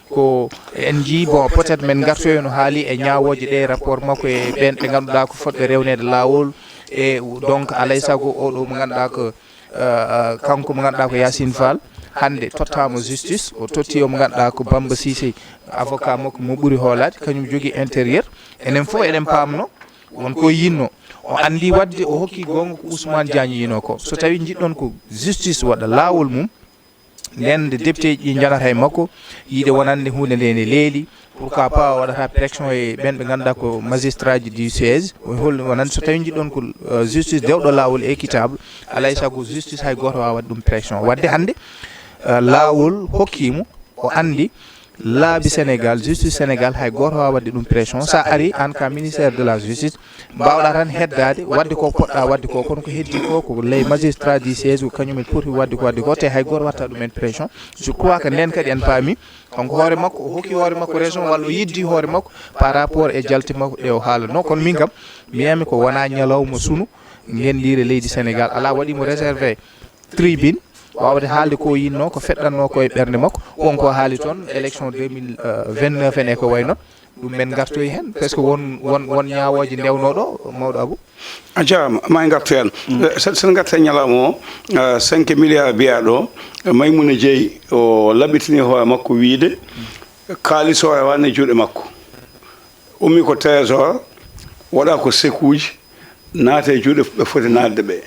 ko en njii, bon, peut-être min ngartoyo no haali e ñaawooje ɗe, rapport makko e ɓen ɓe ngannduɗaa ko fotɓe rewneede laawol. E donc alay sago oɗo mo ngannduɗaa ko, euh, euh, kanko mo ngannduɗaa ko Yacine Fall, hannde tottaama justice, o totti o mo ngannduɗaa ko Bamba Cissé, avocat makko mo ɓuri hoolaade, kañum jogii intérieur. Enen fof eɗen paamno won ko yinno. O anndi wadde o hokki goonga ko Ousmane Diagne yino ko. So tawi njiɗɗon ko justice waɗa laawol mum, nden nde député ji ɗi njanata e makko, yiide wonande huunde nde ne leeli, pourquoi pas o waɗata pression e ɓen ɓe ngannduɗaa ko magistrat ji du siège, o hol wonande so tawi njiɗɗon ko, euh, justice dewɗo laawol, équitable, alay sago justice hay gooto waawa waɗde ɗum pression. Wadde hannde, euh, laawol hokkimo, o anndi laabi Sénégal, justice Sénégal, hay gooto waawa waɗde ɗum pression. Sa ari an ka ministère de la justice, mbawɗa tan heddaade, waɗde ko poɗɗa waɗde ko, kono ko heddi ko, ko les magistrats du siège, ko kañum en poti waɗde ko waɗde ko, te hay gooto watta ɗum en pression. Je crois que nden kadi en paami, kanko hoore makko, o hokki hoore makko raison, walla o yeddi hoore makko par rapport e jalte makko ɗe o haalanno. Kono min kam, mbiyami ko wona ñalawma sunu, ngenndiire leydi Sénégal, alaa waɗi mo réservé tribune, wawde haalde ko yinno, ko feɗɗanno ko e ɓernde makko, won ko haali toon, élection deux mille vingt-neuf en e ko way noon, ɗum men ngartoyi heen, parce que won, won, won ñaawooje ndewno ɗo, mawɗo Abou. A jaaraama, ma en ngartu heen. Eh, sen, sen ngartu heen ñalawma o, eh, cinq milliards mbiyaa ɗo, eh, Maimouna Dieye o laɓɓitini hoore makko wiyde kaalis o rewaani e juuɗe makko. Ummi ko trésor, waɗa ko sekuuji, naata e juuɗe ɓe foti naatde ɓe.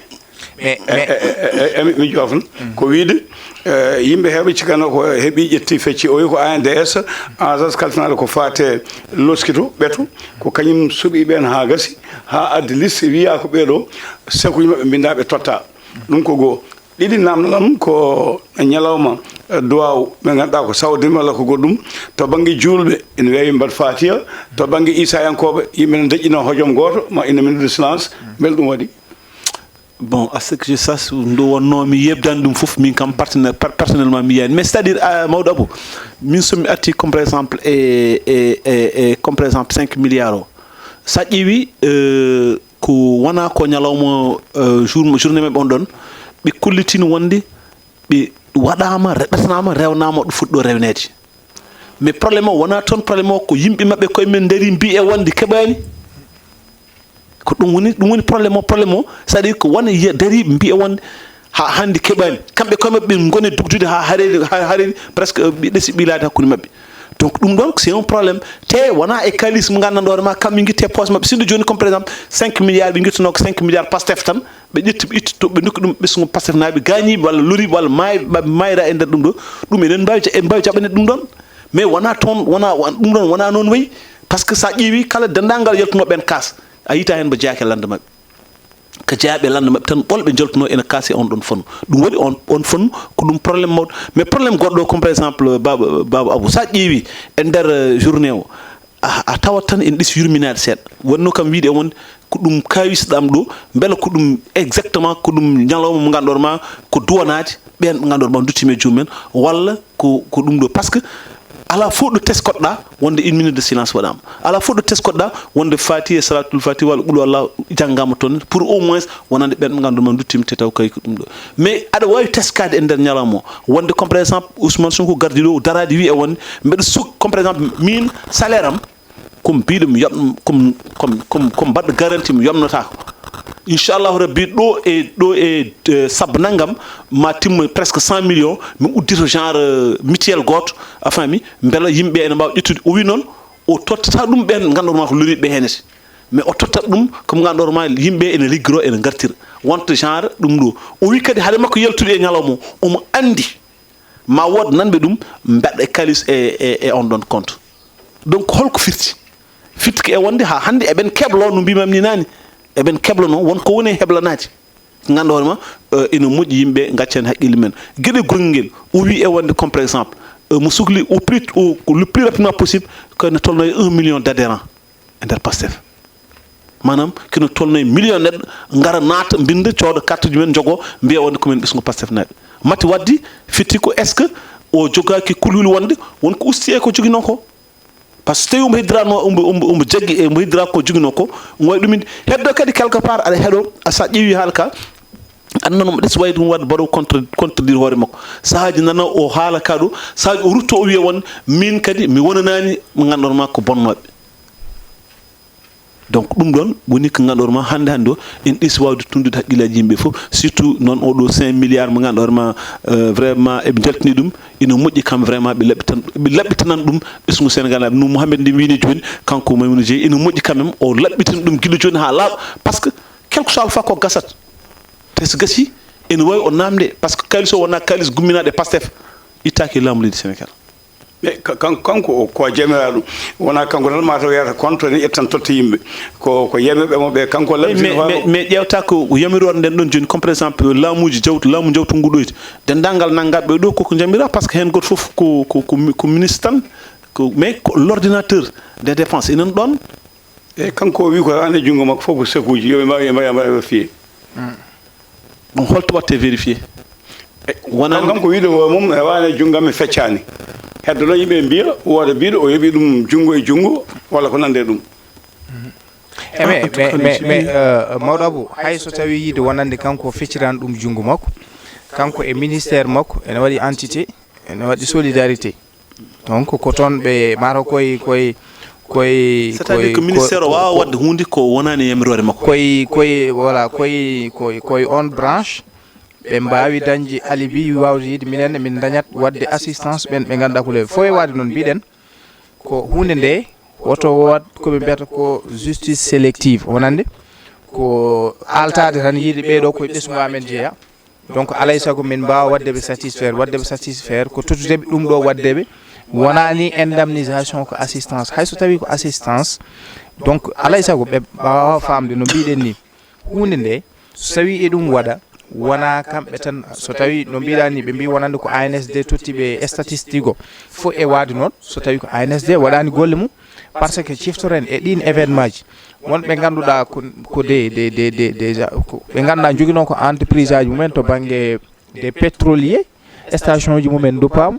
Mais, E, mais e, e, e, e, mi, mi joofna. Ko wiyde, eh, yimɓe heewɓe cikkanno ko heɓi ƴetti fecci. O wi ko A N D S, agence kalfinaaɗo ko faate loskito, ɓeto, ko kañum suɓi ɓeen haa gasi, haa addi liste, wiya ko ɓeeɗo, sekuuji maɓɓe mbinnda ɓe totta. Ɗum ko goo. Ɗiɗi, namdal am ko ñalawma, eh, duwaaw, ɓe ngannduɗaa ko sawdin walla ko goɗɗum. To bannge juulɓe, ina weewi mbaɗ faatiya. To bannge Iisayankooɓe, yimɓe ne ndeƴƴina hojom gooto, ma ina minute de silence. Mbele ɗum waɗi? Bon, à ce que je sache, ndu wonnoo mi yeɓdani ɗum fof, min kam partenaire, par-, personnellement mi yiyani. Mais c'est-à-dire, euh, mawɗo Abou, min so mi arti comme par exemple e, e, e, e comme par exemple cinq milliards o, sa ƴeewi, euh, ko wona ko ñalawma, euh, jour, journée maɓɓe on ɗon, ɓe kollitino wonde ɓe waɗaama, ɓe ɓesnaama, rewnaama ɗo foti ɗo rewneede. Mais problème o wona toon, problème o ko yimɓe maɓɓe koye men ndaari mbi e wonde keɓaani. Ko ɗum woni, ɗum woni problème o, problème o, c'est-à-dire ko wona yiya ndaari mbi e wonde ha hannde keɓaani. Kamɓe koye maɓɓe ɓe ngoni dogdude ha hareede, ha hareede presque, euh, ɓe ɗesi ɓilaade hakkunde maɓɓe. Donc ɗum ɗon c'est un problème. Te wona e kaalis mo ngannduɗaa hoore ma, kamɓe ngitte poche maɓɓe. Sinno jooni comme par exemple cinq milliards, ɓe ngittuno ko cinq milliards Pastef tan, ɓe ƴetti, ɓe itti to, ɓe ndokki ɗum ɓesngu Pastef naaɓe, gaañiiɓe walla loriiɓe walla maayɓe, maayra e nder ɗum ɗo. Ɗum eɗen mbaawi ja-, en mbaawi jaɓaneede ɗum ɗon. Mais wona toon, wona, won-, ɗum ɗon wona noon wayi. Par ce que sa ƴeewi kala denndaangal yaltunooɓe ɓeen kaas, a yiytaa heen mbo jeyaaka e lannda maɓɓe. Ko jeyaaɓe e lannda maɓɓe tan ɓolɓe njaltunoo ene kaasi e on ɗon fannu. Ɗum waɗi on, on fannu ko ɗum problème mawɗo. Mais problème goɗɗo o, comme par exemple, Baaba, Baaba Abou, sa ƴeewi e nder, euh, journée o, a, a tawat tan ene ɗisi yurminaade seeɗa. Wonno kam wiyde e wonde ko ɗum kaawisɗo am ɗo, mbela ko ɗum exactement, ko ɗum ñalawma mo ngannduɗaa ma ko duwanaade ɓeen ɓe ngannduɗaa ma nduttiima e joomum en, walla ko, ko ɗum ɗo. Par ce que alaa fof ɗo teskoɗaa wonde une minute de silence waɗaama. Alaa fof ɗo teskoɗaa wonde Faatiha e Salaatul Faatiha walla Qul Huwallahu janngaama toon pour au moins wonande ɓeen ɓe ngannduɗaa ma nduttiima te taw kay ko ɗum ɗo. Mais aɗa waawi teskaade e nder ñalawma o wonde, comme par exemple, Ousmane Sonko gardi ɗo, daraade wi e wonde mbeɗa suk-, comme par exemple, miin salaire am, Comme biɗo mi yoɓ comme comme comme comme mbaɗɗo garantie mi yomnotaako. Inchallahu rabbi ɗo e ɗo e eh, sabba nanngam ma timmo presque cent millions, mi uddito genre eh, mutuel gooto, a faami, mbela yimɓe ene mbaawa ƴettude. O wi noon o tottata ɗum ɓeen ngannduɗo ma ko loriiɓe heenete, mais o tottat ɗum comme ngannduɗo ma yimɓe ene liggiro ene ngartira. Wonta genre ɗum ɗo, o wi kadi haade makko yaltude e ñalawma o, omo anndi ma wood nanɓe ɗum mbaɗa e kalis e e e on ɗon compte. Donc holko firti? Firti ko e wonde haa hannde eɓen keblo no mbimam ni naani, eɓen keblono won ko woni e heblanaade. Nganndu hoore ma eh, ina moƴƴi yimɓe ngaccani haqqille men. Geɗe gongel o wi e wonde comme par exemple eh, mo sukli au plus au- le plus rapidement possible ko ene tolno e un million d' adhérents e nder Pastef. Maanaam kino tolno e million neɗɗo ngara naata mbinda cooda carte ji men njogo mbiya wonde komin ɓesngu Pastef naaɓe. Mati waddi fitti ko est ce que o jogaaki kulhuli wonde won ko usti e ko joginoo ko? Par ce que so tawi omo heddirano omo omo omo jaggi e omo heddira ko joginoo ko, omo wawi ɗum inde heddo kadi quelque part aɗa heɗo. Sa ƴeewi haala ka annan omo ɗes wawi ɗum wadde mbaɗo contre contredire hoore makko. Sahaaji nana o haala ka ɗo, sahaaji o rutto o wiya won min kadi mi wonanani ɓe ganduɗa ma ko bonnoɓe. Donc ɗum ɗon woni ko ganduɗa ma hande hande o en ɗesi wawde tundude haqqillaji yimɓe fof, surtout noon oɗo cinq milliards mo ganduɗa ma euh, vraiment eɓe jaltini ɗum. Ina moƴƴi kam vraiment ɓe laɓɓitan ɓe laɓɓitanan ɗum ɓesngu Sénégal. Aɓe no Mouhamed ndi wini joni, kanko Maimouna Dieye, ina moƴƴi quand même o laɓɓitina ɗum gila joni ha laaɓa, par ce que quelque soit alpha ko gasat. Te so gasi ene wawi o namde par ce que kalis o wona kalis gumminaɗo e Pastef, ittaki e laamu leydi Sénégal. Mais ka- kan- kanko o ko jamiraɗo, wona kanko tan mataw yata compte ne ƴettan totta yimɓe. Ko ko yamiroɓe mo ɓe kanko mais laɓɓitino mais- hoore mais- makko. Mais ƴewta ko yamirore nden ɗon joni comme par exemple laamuji jawtu laamu jawtu ngu ɗoyti, dendagal naggaɓe ɗo koko jamira par ce que hen goto foof ko ko ko mi- ko ministre tan. Ko mais ko l'ordinateur des dépenses enen ɗon. E kanko o wi ko rewane junngo makko fof ko sekuuji, yo ɓe mbaw ɓe mbaw ɓe mbaw fiye. Ɗum holto watte vérifié? Wonani kanko wiide hoore mum rewane junngam mi feccaani. Heddo noon yimɓe mbiya wooda biiɗo o yoɓi ɗum junngo e junngo walla ko nande ɗum. E mais mais mais mais euh, mawɗo abou, hay so tawi yiide wonande kanko feccirani ɗum junngo makko, kanko e ministère makko ene waɗi entité, ene waɗi solidarité. Donc ko toon ɓe mataw koye koye koye c'est à dire que ministère o wawa wadde hunde ko wonani e yamiroore makko. Koye koye voilà koye koye koye on branche ɓe mbawi dañde alibi wawde yiide minen min dañat wadde assistance ɓen ɓe ganduɗa ko lewi fof e wade noon mbiɗen ko hunde nde woto wat koɓe mbiyata ko justice sélective wonande ko altade tan yiide ɓeɗo koye ɓesngu amen jeeya. Donc alay sago min mbawa wadde ɓe satisfaire wadde ɓe satisfaire ko tottude ɓe ɗum ɗo wadde ɓe wonani indemnisation ko assistance, hayso tawi ko assistance. Donc alay sago ɓe mbawa famde no mbiɗen ni hunde nde so tawi e ɗum waɗa wona kamɓe tan so tawi no mbiɗa ni ɓe mbi wonande ko A N S D totti ɓe statistique o. Fof e wade noon so tawi ko A N S D waɗani golle mum. Par ce que ciftoren e ɗin événement ji wonɓe ganduɗa ko ko de de de de déjà ɓe ganduɗa joguino ko entreprise aji mumen to banggue des pétroliers, station ji mumen duppama.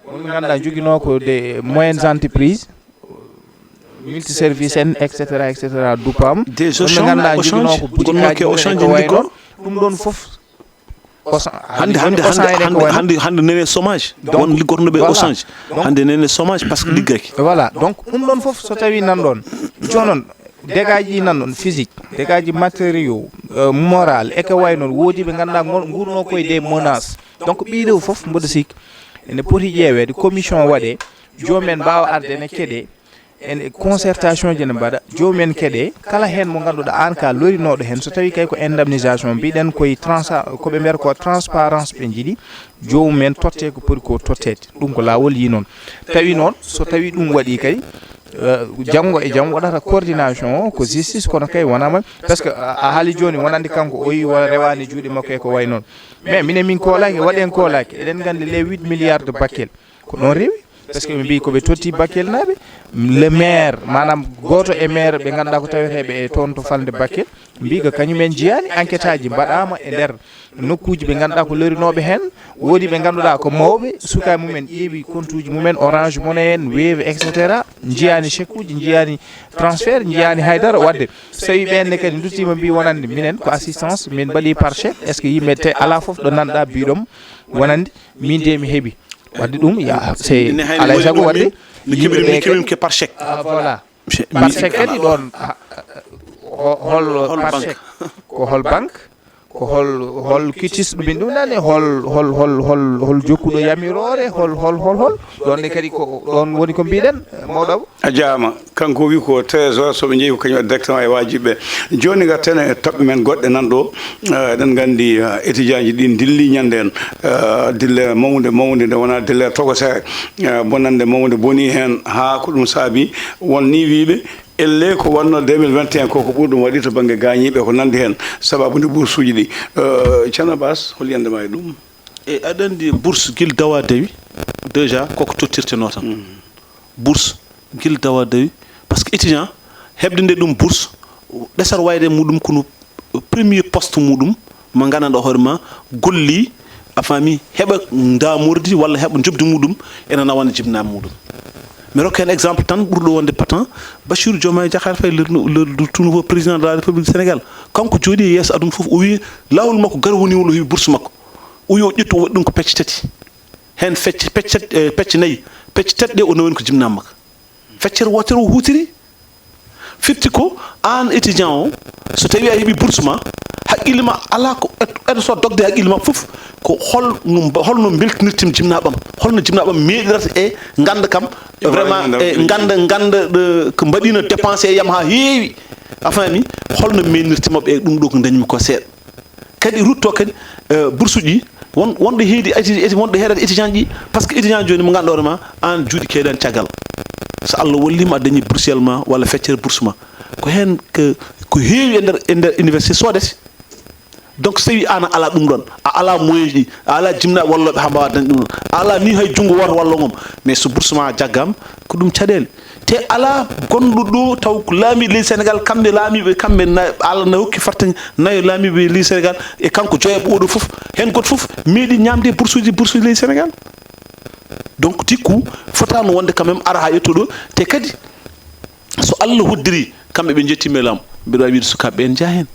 Wonɓe ganduɗa joguino ko des moyennes entreprises, multiservice en et cetera et cetera duppama. Des Auchan, ganduɗa joguino ko boutikaji mumen ko wayno ɗum ɗon foof. Hande hande hande hande hande nene chômage won liggotonoɓe au change. Hande nene chômage par ce que liggaki. Voilà donc ɗum ɗon foof so tawi nan ɗon jonon dégâts ji nan ɗon physique, dégâts ji matériaux, euh, moral eke way noon woodi ɓe ganduɗa guurno koye des menaces. Donc ɓiɗo foof mboɗo sikki ene poti ƴeewede commission waɗe jomumen mbawa arde ene keeɗe. Ene concertation ji ne mbaɗa jomumen keɗe kala hen mo ganduɗa an ka lorinoɗo hen so tawi kay ko indemnisation mbiɗen koye transa koɓe mbiyata ko transparence ɓe jiiɗi. Jomumen totte ko poti ko tottede ɗum ko lawol yi noon. Tawi noon so tawi ɗum waɗi kay janggo e jaam waɗata coordination o ko justice kono kay wonama par ce que a haali joni wonande kanko o yi wona rewani juuɗe makko e ko way noon. Mais minen min kolaki waɗen kolaki eɗen gandi les huit milliards de Bakel ko ɗon rewi. Par ce que ɓe mbi koɓe totti Bakel naɓe le maire manam goto e maire ɓe ganduɗa ko taweteɓe e toon to falde Bakel mbi ko kañumen jiyani enquête aji mbaɗama e nder nokkuji ɓe ganduɗa ko lorinoɓe hen. Woodi ɓe ganduɗa ko mawɓe sukaɓe mumen ƴeewi compte uji mumen orange mone en weewe et cetera. Jiyani chèque uji jiyani transfert jiyani haydara wadde so tawi ɓenne kadi duttima mbi wonande minen ko assistance min mbaɗi par chèque est ce que yimɓe te ala foof ɗo nanɗa mbiɗom wonande min de mi heeɓi. Wadde ɗum ya c'est alay sago wadde yimɓe ɓe ke par chèque. Voilà. Parsec kadi ɗon, ah, ho- hol Hol Parsec? Ko hol banque? Ko hol hol kitis ɓe ɗum nane hol hol hol hol hol jokkuɗo yamiroore hol hol hol hol ɗon ne kadi ko ɗon woni ko mbiɗen, mawɗo Abou? A jaama. Kanko wi ko trésor, so ɓe njeeyi ko kañum waɗi directement e waajiɓe. Jooni ngarten e toɓɓe men goɗɗe nan ɗo. Eh, eɗen nganndi, eh, étudiant ji ɗi ndilli ñannde en, eh, dille mawnde mawnde nde wonaa dille tokosere, eh, bonannde mawnde boni heen haa ko ɗum saabi won ni wiiɓe elle ko wonno deux mille vingt et un ko ko ɓuri ɗum waɗi to bannge gaañiiɓe ko nanndi heen sababu nde boursuuji ɗi. Eh, Ceerno Baas, hol yiyannde ma e ɗum? E aɗa anndi bourse gila dawa dawi déjà koko tottirtenoo tan. Bourse gila dawa dawi, parce que étudiant heɓde nde ɗum bourse ɗesat wayde muɗum kono premier poste muɗum mo nganndanɗaa hoore ma golli, a faami, heɓa ndaamordi walla heɓa njoɓdi muɗum ene nawana jibinaaɓe muɗum. Mi rokka heen exemple tan ɓurɗo wonde patent, Bassirou Diomaye Diakhar Faye, le, le, le tout nouveau président de la République du Sénégal. Kanko jooɗi e yeeso aduna fof, o wi laawol makko gar woni wolo heɓi bourse makko. O wi o ƴettu o waɗi ɗum ko pecce tati. Heen fecce pecce, eh, pecce nayi, pecce tati ɗe o nawani ko jibinaaɓe makko. Feccere wootere o huutiri. Firti ko aan étudiant o, so tawi a heɓi bourse ma, haqqille ma alaa ko et- eɗoto dogde haqqille ma fof ko hol no mba- holno mbeltinirtim jibinaaɓam, holno jibinaaɓam meeɗirata e ngannda kam, vraiment e ngannda ngannda ɗo ko mbaɗino dépensé e yam haa heewi, a faami, holno meeɗirtimaɓe e ɗum ɗo ko dañmi ko seeɗa. Kadi rutto kadi, eh, bourse ji won wonɗo heedi éti- éti- wonɗo heedata étudiant ji, parce que étudiant jooni mo ngannduɗaa hoore ma aan juuɗe keeɗani caggal, so Allah wallima a dañi boursiel ma walla feccere bourse ma, ko heen ko ko heewi e nder e nder université soodete. Donc so tawi aan a ala ɗum ɗon, a ala moyen ji, a ala jibinaaɓe wallooɓe haa mbaawa dañde ɗum ɗon, a ala ni hay junngo wooto wallo ngom, mais so bourse ma jaggama ko ɗum caɗeele. Te alaa gonɗo ɗo taw ko laamiiɓe leydi Sénégal, kamɓe laamiiɓe, kamɓe na- Allah na hokki fartaŋŋe nayo laamiiɓe leydi Sénégal, e kanko joyaɓo oɗo fof, heen gooto fof meeɗi ñaamde boursuuji, boursuuji leydi Sénégal. Donc tikku fotaano wonde quand même ara haa ƴetto ɗo, te kadi so Allah hoddiri kamɓe ɓe njettiima e laamu, mbiɗa waawi wiide sukaaɓe ɓe ene njaha heen.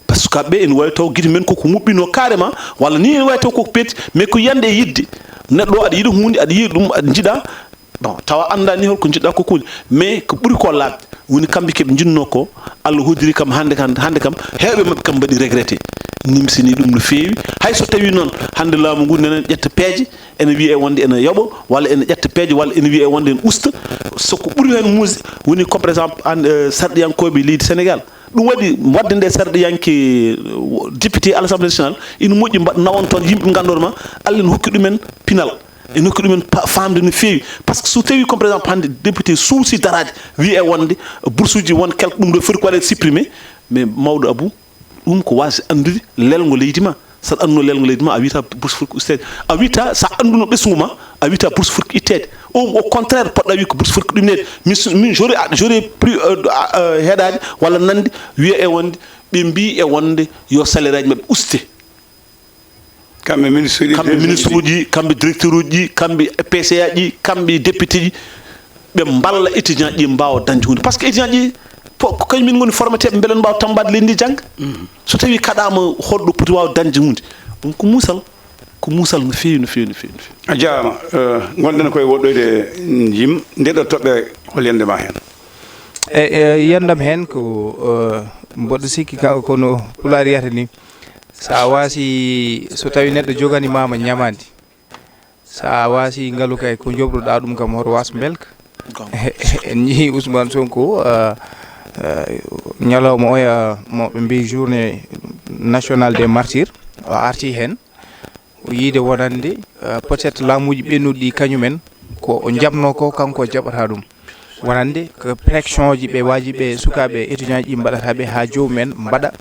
Parce que sukaaɓe ɓe ene waawi taw gite men koko muɓɓinoo carrément, walla ni ene waawi taw koko petti, mais ko yiyannde e yiɗde. Neɗɗo o aɗa yiɗa huunde, aɗa yiɗa ɗum, aɗa njiɗa, bon, tawa anndaa ni holko njiɗɗaa koko woni, mais ko ɓuri ko laaɓde woni kamɓe keɓe njinnoo ko, Allah hoddiri kam hannde kam, hannde kam heewɓe maɓɓe kam mbaɗi regretté, nimsini ɗum no feewi. Hay so tawi noon hannde laamu ngu nenen ƴetta peeje, ene wiyee wonde ene yoɓa, walla ene ƴetta peeje, walla ene wiyee wonde ene usta, so ko ɓuri heen muusde woni comme par exemple an, eh, sarɗiyankooɓe leydi Sénégal. Ɗum waɗi waɗde nde sarɗiyanke, eh, député à l'Assemblée nationale, ina moƴƴi mbaɗ nawon toon yimɓe ngannduɗo ma, Allah ene hokki ɗumen pinal, ene hokki ɗumen pa- faamde no feewi. Par ce que so tawi comme par exemple hannde député suusi daraade, wiyee wonde boursuuji won quelque ɗum ɗo foti ko waɗeede supprimé, mais mawɗo Abou, ɗum ko waasde anndude lelngo leydi ma. So aɗa annduno lelngo leydi ma, a wiyata bourse foti ko usteede. A wiyata so a annduno ɓesngu ma, a wiyata bourse foti ko itteede. Au, au contraire, poɗɗa wiide ko bourse foti ko ɗumneede. Min so- min j'aurais, j'aurais plus, euh, euh, heɗaade walla nande wiyee wonde ɓe mbii e wonde yo salaire aji maɓɓe uste. Kamɓe ministre uji, kamɓe ministre uji, kamɓe directeur uji, kamɓe P C A ji, kamɓe député ji, ɓe mballa étudiant ji mbaawa dañde huunde. Par ce que étudiant ji po- ko kañum min ngoni formaté ɓe mbele no mbaawa tammbaade leydi ndi jannga. So tawi kaɗaama holɗo poti waawa dañde huunde, ɗum ko muusal, ko muusal no feewi, no feewi, no feewi, no feewi. A jaaraama. Eh, ngonɗen koye woɗɗoyde, mm, Jim, nde ɗo toɓɓere, hol yiyannde ma heen? E, e, yiyannde am heen ko, eh, mboɗo sikki ka, kono Pulaar wiyata ni, so a waasi, so tawi neɗɗo joganii ma ñamaandi, so a waasi ngalu kay, ko njoɓruɗaa ɗum kam, hoto waas mbelka. En njii Ousmane Sonko, eh, eh, ñalawma oya mo ɓe mbii journée nationale des martyrs, o arti heen. O yiide wonande, eh, peut-être laamuuji ɓennuɗi ɗi kañumen, ko o jaɓnoo ko, kanko o jaɓata ɗum. Wonande ko pression ji ɓe waaji ɓe sukaaɓe étudiant ji mbaɗata ɓe haa joomum en mbaɗa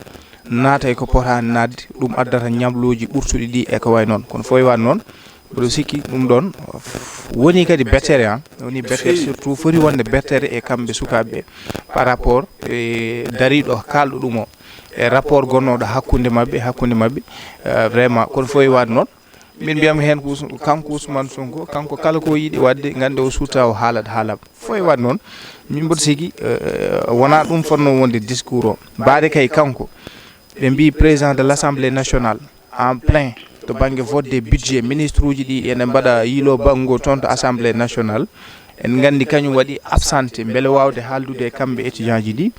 naata e ko potaani naatde, ɗum addata ñabluuji ɓurtuɗi ɗi e ko wayi noon. Kono fof e waɗ noon, mboɗo sikki ɗum ɗoon woni kadi bettere, han. Woni bettere, surtout foti wonde bettere e kamɓe sukaaɓe ɓe par rapport e dariiɗo kaalɗo ɗum o, e rapport gonnooɗo hakkunde maɓɓe, hakkunde maɓɓe, eh, vraiment, kono fof e waɗ noon. Min mbiyam heen ko Ousm-, kanko Ousmane Sonko, kanko kala ko yiɗi waɗde, ngannde o suuta o haalat haala. Fof e waɗ noon, min mboɗo sikki, eh, wonaa ɗum fotnoo wonde discours o. Mbaade kay kanko, ɓe mbii président de l'Assemblée nationale, en plein to bannge vote des budgets, ministre uji ɗi ene mbaɗa yiilo banngo toon to Assemblée nationale, En nganndi kañum waɗi absenté mbele waawde haaldude e kamɓe étudiant ji ɗi.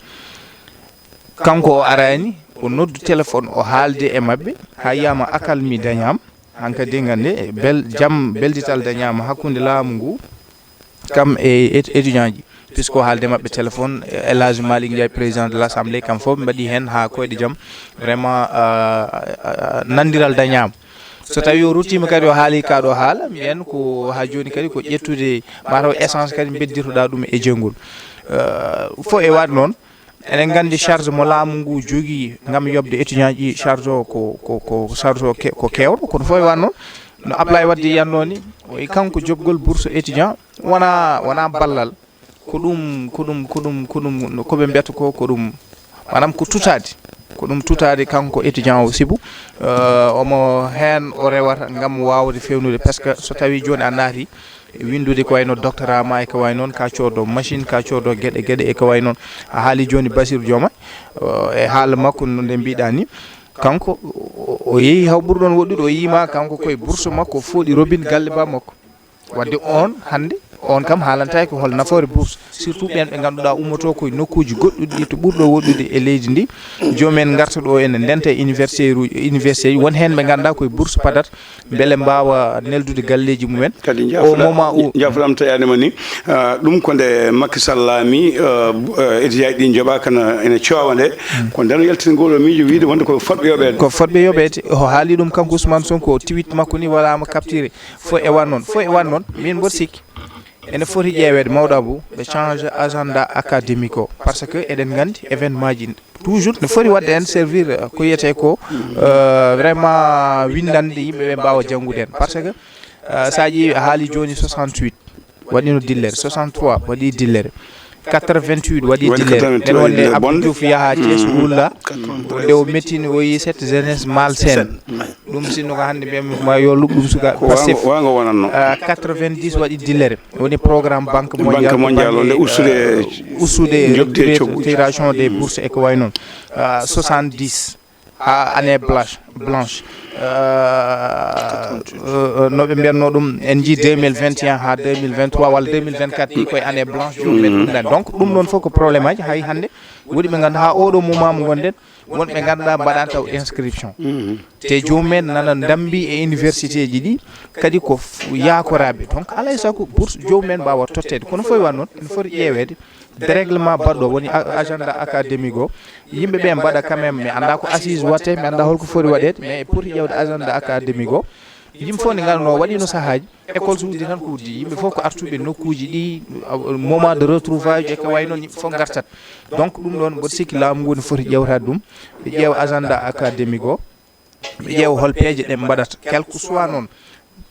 Kanko o araani, o noddu téléphone, o haalde e maɓɓe, haa yiyama accalmie dañaama. Hankadi nganndi bel-, jam beldital dañaama hakkunde laamu ngu, kam e et-, étudiant ji. Puisque o haalde maɓɓe téléphone, El Hadj Malick Ndiaye, président de l'Assemblée, kam fof ɓe mbaɗi heen haa koyɗe jam. Vraiment, euh, euh, nanndiral dañaama. So tawi o ruttiima kadi o haali kaa ɗo haala, mbiyen ko haa jooni kadi ko ƴettude mataw essence kadi mbedditoɗaa ɗum e jeyngol. Euh, fof e waɗ noon, eɗen nganndi charge mo laamu ngu jogii ngam yoɓde étudiant ji, charge o ko, ko, ko charge o ke-, ko keewɗo, kono fof e waɗ noon, no Ablaye Wade yiyatnoo ni, o e kanko joɓgol bourse étudiant wona, wona ballal. Ko ɗum, ko ɗum, ko ɗum, ko ɗum, no ko ɓe mbiyata ko, ko ɗum, maanaam ko tutaade. Ko ɗum tutaade kanko étudiant o, sibu, euh, omo heen o rewata ngam waawde feewnude, parce que so tawii jooni a naati winndude ko wayno doctorat ma e ko wayi noon, ka coodo machine, ka coodo geɗe, geɗe e ko wayi noon. A haali jooni Bassirou Diomaye, euh, e haala makko no nde mbiɗa ni, kanko o, o yehi haw ɓurɗo ɗoon woɗɗude, o yiima kanko koye bourse makko, o fooɗi robinet galle ba makko. Wadde on hannde, on kam haalantaake hol nafoore bourse, surtout ɓeen ɓe ngannduɗaa ummotoo koye nokkuuji goɗɗuɗi ɗi to ɓurɗo woɗɗude e leydi ndi. Joomum en ngarta ɗo ene ndenta e université ru-, université ji, won heen ɓe ngannduɗaa koye bourse padata mbele mbaawa neldude galleeji mumen. Kadi au moment où jaafoɗam taƴaanima ni, ah, ɗum ko nde Macky Sall laami, ah, bu-, ah, étudiant ɗi njoɓaaka na ene coowa nde. Ko nden o yaltini ngol o miijo wiide wonde ko fotɓe yoɓeede. Ko fotɓe yoɓeede. O haali ɗum kanko Ousmane Sonko, o tweet makko ni waɗaama capturé. Fof e wan noon, fof e wan noon, min mboɗo sikki ene foti ƴeeweede, mawɗo Abou, ɓe change agenda académique o, parce que eɗen nganndi événement ji toujours ne foti waɗde en servir, euh, ko wiyetee ko, euh, vraiment winndande yimɓe ɓe mbaawa janngude en, parce que, euh, so a ƴeewi a haali jooni soixante-huit waɗino dillere, soixante-trois waɗi dillere, quatre-vingt-huit waɗi dillere. Nden wonde Abdou Diouf yaha Thiès wulla, nde o mettini o yi cette jeunesse malsaine. Ɗum sinno ko hannde mbiyami ma yo luɓɗum suka Pastef. Waango wonatno. Ah, quatre-vingt-dix waɗi dillere. Woni programme Banque Mondiale, Banque Mondiale, wonde ustude, euh, ustude récupération des bourses e ko wayi noon. Ah, soixante-dix haa année blanche, blanche. Euh, euh, euh, no ɓe mbiyatnoo ɗum, en njii deux mille vingt et un haa deux mille vingt-trois walla deux mille vingt-quatre ɗi koye année blanche joomum en ɗum ɗon. Donc ɗum ɗon fof ko problème aji. Hay hannde woɗi ɓe ngannduɗaa haa oɗo moment mo ngonɗen, won ɓe ngannduɗaa mbaɗaani taw inscription. Te joomum en nana ndambi e université ji ɗi, kadi ko f-, yaakoraaɓe. Donc alaa e sago bourse joomum en mbaawa totteede. Kono fof e wan noon, ene foti ƴeeweede dérèglement baɗɗo woni a-, agenda académique o. Yimɓe ɓe mbaɗa quand même, mi anndaa ko assise waɗte, mi anndaa holko foti waɗeede, mais e poti ƴeewde agenda académique o. Yimɓe fof ne nganndunoo waɗiino sahaaji, école suuji tan ko uddi, yimɓe fof ko artuɓe nokkuuji ɗi, moment de retrouvage e ko wayi noon, yimɓe fof ngartat. Donc ɗum ɗoon mboɗo sikki laamu ngu ne foti ƴeewtaade ɗum, ɓe ƴeewa agenda académique o, ɓe ƴeewa hol peeje ɗe mbaɗata, quel que soit noon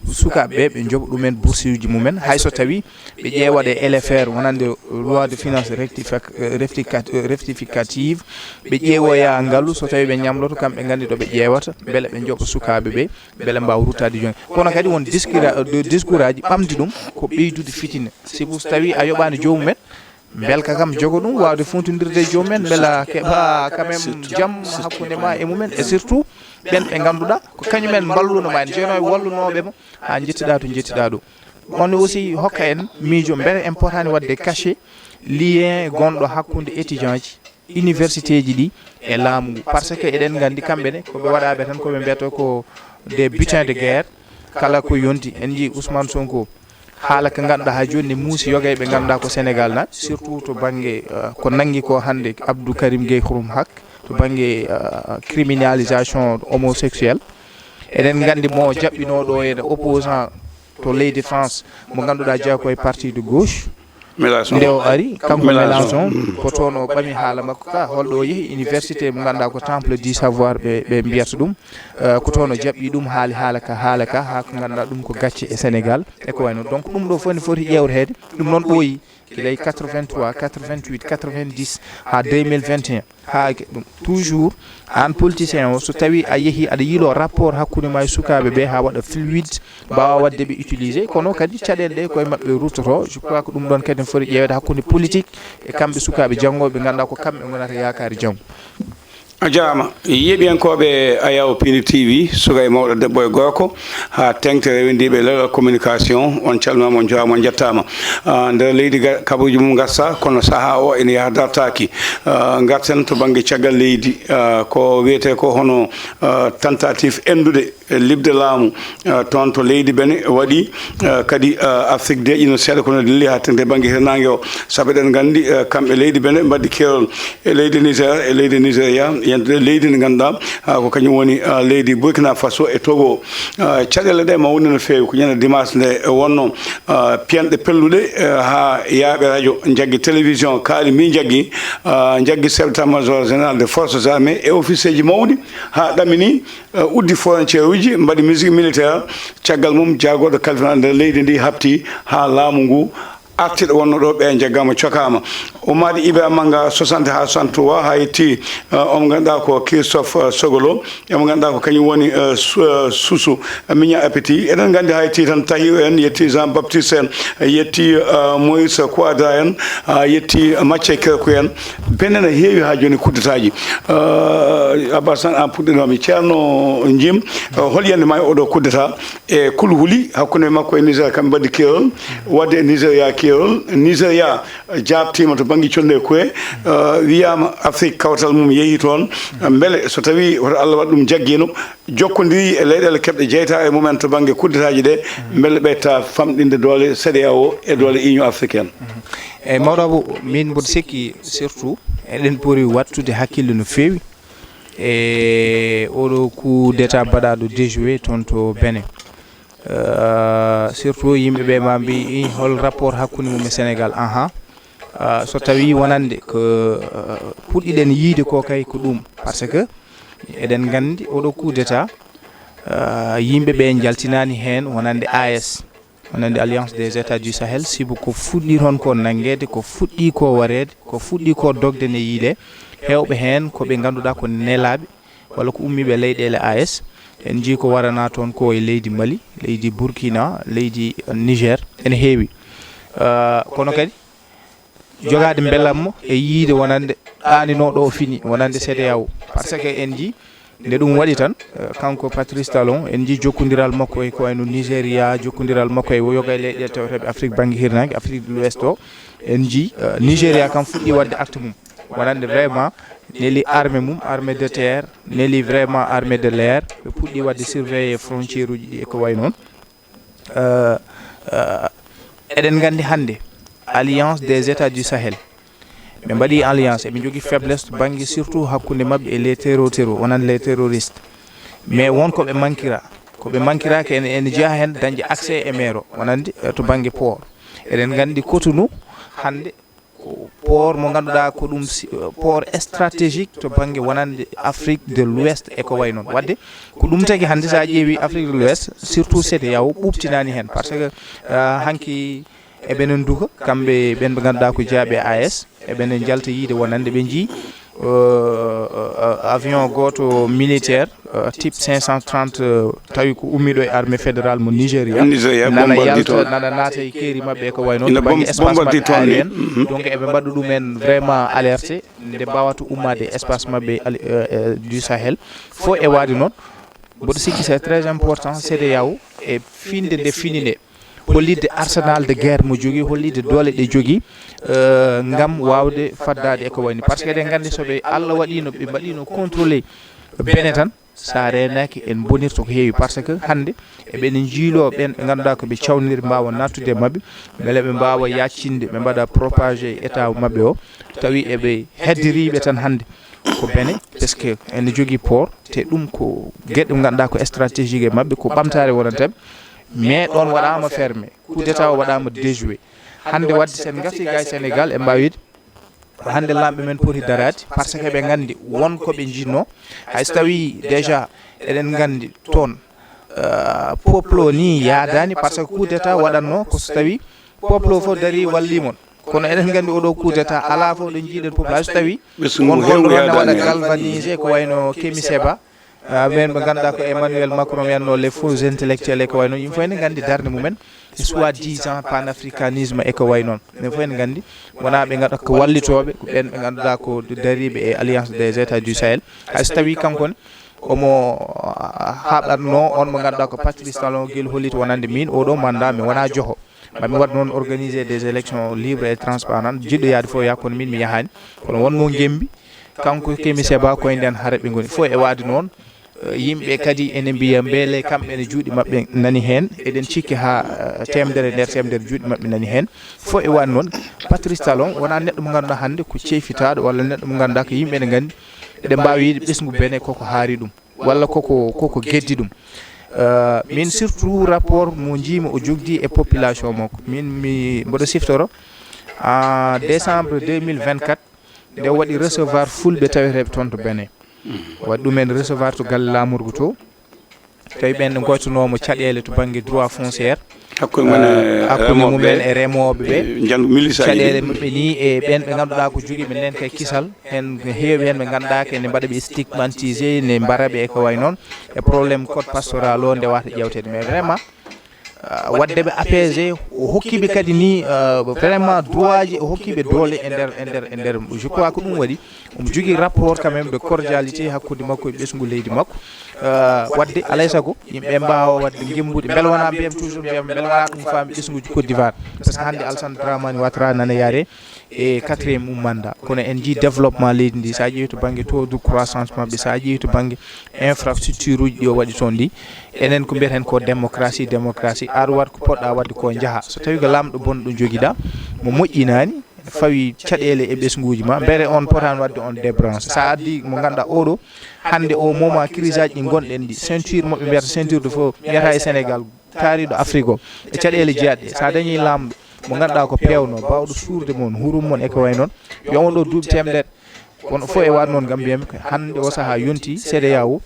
sukaaɓe ɓe, ɓe njoɓa ɗumen bourse uji mumen, hay so tawii ɓe ƴeewa ɗe L F R, wonande loi de finance rectific-, euh, rectificat-, euh, rectificative, ɓe ƴeewoya ngalu, so tawii ɓe ñamloto, kamɓe nganndi ɗo ɓe ƴeewata, mbele ɓe njoɓa sukaaɓe ɓe, mbele mbaawa ruttaade jooni. Kono kadi won discours-, euh, discours aji ɓamdi ɗum, ko ɓeydude fitina. Sibu so tawii a yoɓaani joomum en, mbelka kam jogo ɗum waawde funtindirde e joomum en, mbela keɓa quand même jam hakkunde ma e mumen, et surtout ɓen ɓe ngannduɗaa ko kañum en mballuno ma, en jeeno e wallunooɓe ma haa njettiɗaa to njettiɗaa ɗo. On aussi hokka en miijo, mbele en potaani waɗde caché lien gonɗo hakkunde étudiant ji, université ji ɗi e laamu ngu, parce que eɗen nganndi kamɓe ne ko ɓe waɗaaɓe tan, ko ɓe mbiyata ko des butins de guerre. Kala ko yonti, en njii Ousmane Sonko, haala ka ngannduɗaa haa jooni ne muusi yoga e ɓe ngannduɗaa ko Sénégal na, surtout to bannge, euh, ko nanngi ko hannde Abdou Karim Gueye Xrum Xax, to bannge, euh, criminalisation homosexuel. Eɗen nganndi mo jaɓɓinoo ɗo ene opposant to leydi France, mo ngannduɗaa jeyaa ko e parti de gauche. Mélenchon. Nde o ari, kanko Mélenchon, Mélenchon, mm, ko toon o ɓami haala makko ka, holɗo o yehi université mo ngannduɗaa ko Temple du Savoir ɓe, ɓe mbiyata ɗum. Euh, ko toon o jaɓɓi ɗum, haali haala ka, haala ka, haa ko ngannduɗaa ɗum ko gacce e Sénégal, e ko wayi noon. Donc ɗum ɗo fof ne foti ƴeewteede. Ɗum noon ɓooyi, gila e quatre-vingt-trois, quatre-vingt-huit, quatre-vingt-dix haa deux mille vingt et un. Haa ke-, ɗum, toujours, aan politicien o, so tawii a yehii aɗa yiiloo rapport hakkunde ma e sukaaɓe ɓe haa waɗa fluide, mbaawa waɗde ɓe utilisé, kono kadi caɗeele ɗe koye maɓɓe ruttoto. Je crois que ɗum ɗoon kadi ne foti ƴeeweede hakkunde politique e kamɓe sukaaɓe janngooɓe, ɓe ngannduɗaa ko kamɓe ngonata yaakaari janngo. A jaama yeeɓiyankooɓe Ayaw Pindi T V, suka e mawɗo, debbo e gorko, haa teŋte rewindiiɓe leɗɗal communication, on calmaama, on njuwaama, on njettaama. Ah, nder leydi ga-, kabaruuji mum ngarta, kono sahaa o ene yaha dartaaki. Ah, ngarten to bannge caggal leydi, ah, ko wiyetee ko hono, ah, tentative endude e liɓde laamu, ah, toon to leydi Bene waɗi, ah, kadi, ah, Afrik deeƴino seeɗa kono dilli haa teŋti bannge hirnaange o. Sabu eɗen nganndi, ah, kamɓe leydi Bene mbaɗi keerol e leydi Niger, e leydi Nigeria, yentude leydi ndi ngannduɗaa, ah, ko kañum woni, ah, leydi Burkina Faso e Togo. Ah, caɗeele ɗe mawni no feewi, ko ñande dimanche nde wonno, ah, piyanɗe pelluɗe, ah, haa yaaɓe radio, njaggi télévision, kaali mbi njaggi, ah, njaggi chef d'état-major général des forces armées e officier ji mawɗi, haa ɗamini, eh, uddi frontière uji, mbaɗi musique militaire. Caggal mum, jaagorɗo kalifinaaɗo nder leydi ndi haaɓti haa laamu ngu arti ɗo wonno ɗo, ɓe njaggaama, cokaama. Ummaade Ibrahima Manga, soixante haa soixante-trois, haa yetti, eh, omo ngannduɗaa ko Christophe, eh, Sogolo, omo ngannduɗaa ko kañum woni, eh, Su-, eh, Susu, eh, Mignon Appétit. Eɗen nganndi haa yetti tan Tahiru en, yetti Jean Baptiste en, eh, yetti, eh, Moïse Kouadra en, ah, yetti Mathieu Kérkou en. Bene ne heewi haa jooni coup d'état ji. Eh, Abbas Sane, an puɗɗinomi. Ceerno Jim, eh, hol yiyannde ma e oɗo coup d'état e kulhuli hakkunde makko e Niger, kamɓe mbaɗi keerol, waɗde e Nigeria keerol. Nigeria jaabtiima to bannge conndi e koye, eh, wiyaama Afrik kawtal mum yehi toon. Mbele so tawii hoto Allah waɗ ɗum jaggiino, jokkondiri e leyɗeele keɓɗe jeyta e mumen to bannge coup d'état ji ɗe, mbele ɓeyta famɗinde doole CEDEAO e doole Union africaine? Eeyi, mawɗo Abou, min mboɗo sikki surtout eɗen poti waɗtude hakkille no feewi e oɗo coup d'état baɗaaɗo déjoué toon to Benin. Euh, surtout yimɓe ɓe ma mbi, "I, hol rapport hakkunde mum e Sénégal?" Ahan. Euh, so tawi wonande ko, euh, puɗɗiɗen yiide ko kay ko ɗum. Par ce que eɗen nganndi oɗo coup d'état, euh, yimɓe ɓe njaltinaani heen wonande A S, wonande Alliance des États du Sahel, sibu ko fuɗɗi toon ko nanngeede, ko fuɗɗi ko wareede, ko fuɗɗi ko dogde ne yiile. Heewɓe heen ko ɓe ngannduɗaa ko nelaaɓe walla ko ummiiɓe leyɗeele A S. En njii ko warana toon ko e leydi Mali, leydi Burkina, leydi Niger, ene heewi. Euh, kono kadi jogaade mbelamma e yiide wonande ɗaaninooɗo o fini, wonande CEDEAO. Par ce que en njii nde ɗum waɗi tan, eh, kanko Patrice Talon, en njii jokkondiral makko e ko wayno Nigeria, jokkondiral makko e yoga e leyɗe tewteeɓe Afrique bannge hirnaange, Afrique de l'Ouest o. En njii, eh, Nigeria kam fuɗɗi waɗde acte mum. Wonande vraiment neli armée mum, armée de terre, neli vraiment armée de l'air, ɓe puɗɗi waɗde surveiller frontière uji ɗi e ko wayi noon. Euh, euh, eɗen nganndi hannde Alliance des États du Sahel, ɓe mbaɗi alliance, eɓe njogii faiblesse to bannge surtout hakkunde maɓɓe e les terror terror, wonande les terroristes. Mais won ko ɓe mankira, ko ɓe mankira ko ene, ene jeyaa heen dañde accès e mero, wonande, euh, to bannge port. Eɗen nganndi Cotonou hannde ko port mo ngannduɗaa ko ɗum si-, port stratégique to bannge wonande Afrique de l'Ouest e ko wayi noon. Waɗde ko ɗum tagi hannde so a ƴeewi Afrique de l'Ouest, surtout CEDEAO ɓuuɓtinaani heen. Par ce que, euh, hanki eɓene nduka, kamɓe ɓen ɓe ngannduɗaa ko jeyaaɓe A S, eɓene njalta yiide wonande ɓe njii, euh, euh, avion gooto militaire, euh, type cinq cent trente, euh, tawi ko ummiiɗo e armée fédérale mo Nigeria. Nigeria, nana bombardi yalta, toon. Nana naata e keeri maɓɓe e ko wayi noon, ina to bannge bom-, espace bombardi maɓɓe toon ni. Aérien. Mhm. Donc eɓe mbaɗa ɗum en vraiment alerté nde mbawata ummaade e espace maɓɓe ali-, euh, euh, du Sahel. Fof e waade noon, mboɗo sikki c'est très important CEDEAO e finde nde fini nde, hollitde arsenal de guerre mo jogii, hollitde doole ɗe jogii, euh, ngam waawde faddaade e ko wayi ni. Par ce que eɗen nganndi so ɓe Allah waɗiino, ɓe mbaɗiino contrôlé Benin tan, so a reenaaki en mbonirta ko heewi. Par ce que hannde eɓene njiiloo ɓeen ɓe ngannduɗaa ko ɓe cawniri mbaawa nattude e maɓɓe, mbele ɓe mbaawa yaccinde, ɓe mbaɗa propagé état maɓɓe o, tawi eɓe heddiriiɓe tan hannde ko Benin, parce que ene jogii port, te ɗum ko geɗe ɗe ngannduɗaa ko stratégique e maɓɓe, ko ɓamtaare wonanta ɓe. Mais ɗoon waɗaama fermé, coup d'état o waɗaama déjoué. Hannde waɗde sen ngarti ga e Sénégal, e mbaawi wiide ko hannde laamɓe men poti daraade, par ce que ɓe nganndi won ko ɓe njinnoo. Hay so tawii déjà eɗen nganndi toon, euh, peuple o ni yaadaani, par ce que coup d'état waɗatnoo ko so tawii peuple o fof darii wallii mon. Kono eɗen nganndi oɗo coup d'état alaa fof ɗo njiiɗen peuple, hay so tawii won gonɗo ɗoon ne waɗa galvanisé ko wayno Kemi Seba, ah, ɓeen ɓe ngannduɗaa ko Emmanuel Macron wiyatnoo les faux intellectuels e ko wayno, yimɓe fof ene nganndi darnde mumen. soi-disant panafricanisme e ko way noon. Min fof en nganndi, wonaa ɓe ngannduɗaa ko wallitooɓe, ko ɓeen ɓe ngannduɗaa ko dariiɓe e Alliance des États du Sahel. Hay so tawii kanko ne, omo haɓatnoo on mo ngannduɗaa ko Patrice Talon, gila holliti wonande miin, oɗo mandat mi wonaa joho. Mami waɗ noon organiser des élections libres et transparentes. Jiɗɗo yaade fof yaa, kono miin mi yahaani. Kono won mo ngembi, kanko Kemi Seba, koye nden hare ɓe ngoni. Fof e waade noon, eh, yimɓe kadi ene mbiya, mbele kamɓe ne juuɗe maɓɓe nani heen. Eɗen cikki haa, eh, teemedere nder teemedere juuɗe maɓɓe nani heen. Fof e waade noon, Patrice Talon wonaa neɗɗo mo ngannduɗaa hannde ko ceyfitaaɗo walla neɗɗo mo ngannduɗaa ko yimɓe ne nganndi. Eɗen mbaawi wiide ɓesngu Benin koko haari ɗum, walla koko, koko geddi ɗum. Eh, min surtout rapport mo njiimi o jogdi e population makko. Min mi, mboɗo siftoro, en décembre deux mille vingt-quatre, nde waɗi recevoir fulɓe taweteeɓe toon to Benin. Waɗi ɗumen recevoir to galle laamorgo to. Tawi ɓen ne ngoytonoomo caɗeele to bannge droit foncier. Hakkunde mumen e, eh, hakkunde remooɓe mumen ɓe, e remooɓe ɓe. Eh, njanngu milisaji caɗeele ɗi. Maɓɓe ni e ɓen ɓe ngannduɗaa ko jogiiɓe nden kay kisal. Heen heewi heen ɓe ngannduɗaa ko ene mbaɗa ɓe stigmatisé, ne mbara ɓe e ko way noon. E problème code pastoral o nde wata ƴewteede. Mais vraiment, ah, waɗde ɓe apaisé, o hokkiiɓe kadi ni, ah, vraiment droit ji, o hokkiiɓe doole e nder, e nder, e nder. Je crois ko ɗum waɗi omo jogii rapport quand même de cordialité hakkunde makko e ɓesngu leydi makko. Ah, waɗde alay sago yimɓe mbaawa waɗde ngembude. Mbele wonaa mbiyam toujours mbiyam, mbele wonaa ɗum faami ɓesnguuji Côte d'Ivoire. Parce que hannde Alassane Dramane Ouattara nana yaare e quatrième mum mandat. Kono en njii développement leydi ndi, so a ƴeewi to bannge taux de croissance maɓɓe, so a ƴeewi to bannge infrastructure uji ɗi o waɗi toon ɗi, enen ko mbiyeten ko démocratie, démocratie, aɗa waɗ ko poɗɗa waɗde ko njaha. So tawi ko laamɗo bonɗo jogiɗa, mo moƴƴinaani, fawi caɗeele e ɓesnguuji ma, mbele on potaani waɗde on débranche. So a addi mo ngannduɗaa oɗo, hannde o moment crise aji ɗi ngonɗen ɗi, ceinture mo ɓe mbiyata ceinture de feu, mbiyata e Sénégal, taariiɗo Afrique o e caɗeele jeyaɗe. So a dañii laamɗo mo ngannduɗaa ko peewno, baawɗo suurde mon, hurum mon e ko way noon, yo on ɗo duuɓi teemedere. Kono fof e waɗ noon ngam mbiyami ko hannde o sahaa yonti, CEDEAO,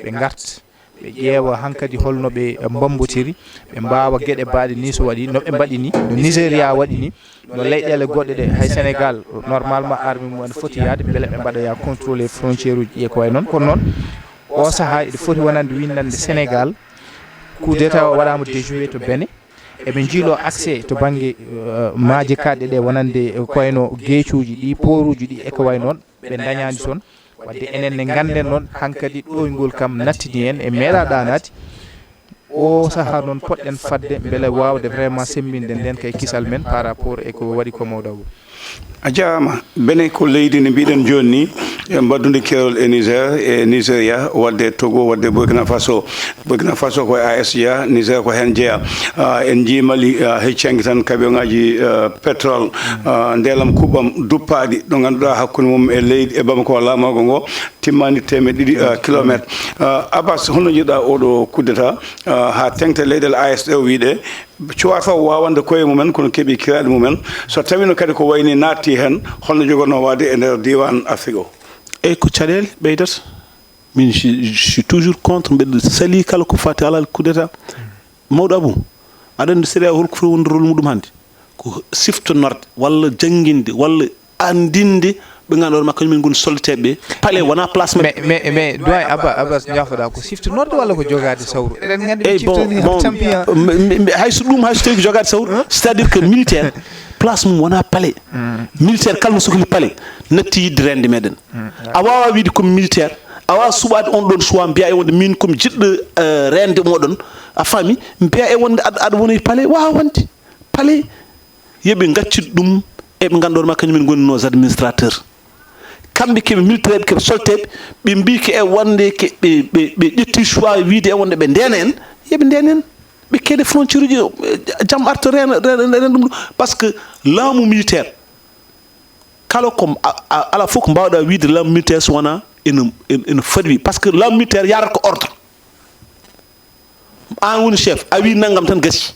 ɓe ngarta, ɓe ƴeewa hankadi holno ɓe mbammbotiri, ɓe mbaawa geɗe baaɗe ni so waɗi, no ɓe mbaɗi ni, no Nigéria waɗi ni, no leyɗeele goɗɗe ɗe, hay Sénégal, normalement, armée mum ene foti yahde, mbele ɓe mbaɗoya contrôler frontière uji e ko way noon. Kono noon, o sahaa eɗe foti wonande windande Sénégal, coup d'état o waɗaama déjoué to Benin. Eɓe njiilo accès to bannge, eh, maaje kaaɗɗe ɗe, wonande ko wayno geecuuji ɗi, pooruuji ɗi, e ko way noon, ɓe ndañaani toon. Wadde enen ne ngannden noon, hankadi ɗoyngol kam nattini en, e meeɗa ɗaanaade. O sahaa noon, poɗɗen fadde mbele waawde vraiment semmbinde nden kay kisal men par rapport e ko waɗi ko mawɗo o. A jaaraama. Benin ko leydi, no mbiɗen jooni ni, e mbaɗdundi keerol e Niger, e Nigeria, wadde Togo, wadde Burkina Faso. Burkina Faso ko A E S jeyaa, Niger ko heen jeyaa. Ah, en njii Mali, ah, hecci hanki tan, camion ŋaaji, ah, pétrole, ah, ndeelam kuɓɓam duppaaɗi, ɗo ngannduɗaa hakkunde mum e leydi, e Bamako, laamorgo ngo timmaani teemeɗɗe ɗiɗi, ah, kilomètre. Ah, Abbas, holno njiɗɗaa oɗo coup d'état, ah, haa teŋti leyɗeele A E S ɗe o wiyi ɗe, cuwaa taw waawande koye mumen, kono keɓi kiraaɗi mumen. So tawiino kadi ko wayni naatti heen, holno jogorno waɗde e nder diiwaan Afrik o? Eyi, ko caɗeele ɓeydata. Min, je, je suis toujours contre, mbeɗa salii kala ko fati alal coup d'état. Mawɗo Abou, aɗa anndi CEDEAO holko foti wonde rôle muɗum hannde? Ko siftonorde, walla jannginde, walla anndinde ɓe ngannduɗaa ma kañum en ngoni soldateeɓe ɓe. Palais wonaa place maɓɓe. Mais, mais, mais, doyen Abba, Abbas, njaafoɗaa ko siftonorde walla ko jogaade sawru? Eɗen nganndi ɓe Eyi, bon, ciftani bon, champion. Mais, mais, mais, hay so ɗum, hay so tawi ko jogaade sawru, c'est-à-dire que militaire, place mum wonaa palais. Militaire kala no sokli palais, natti yiɗde reende meɗen. A waawaa wiide comme militaire, a waawaa suɓaade on ɗon choix, mbiyaa e wonde min comme jiɗɗo, eh, reende moɗon, a faami, mbiyaa e wonde aɗa, aɗa woni palais, waawaa wonde. Palais, yo ɓe ngaccu ɗum e ɓe ngannduɗaa ma kañum en ngoni nos administrateur. Kamɓe keɓe militaire, keɓe solteɓe, ɓe mbii ke e wonde ke ɓe, ɓe, ɓe ƴetti choix wiide e wonde ɓe ndeena en, yo ɓe ndeena en. Ɓe keede frontière uji, eh, jam arta reena, reena, reena ɗum ɗo. Parce que laamu militaire, kala ko a, a, alaa fof ko mbaawɗaa wiide laamu militaire so wonaa ene, ene, ene fadwi. Parce que laamu militaire yarata ko ordre. Aan woni chef, a wii nanngam tan gasi.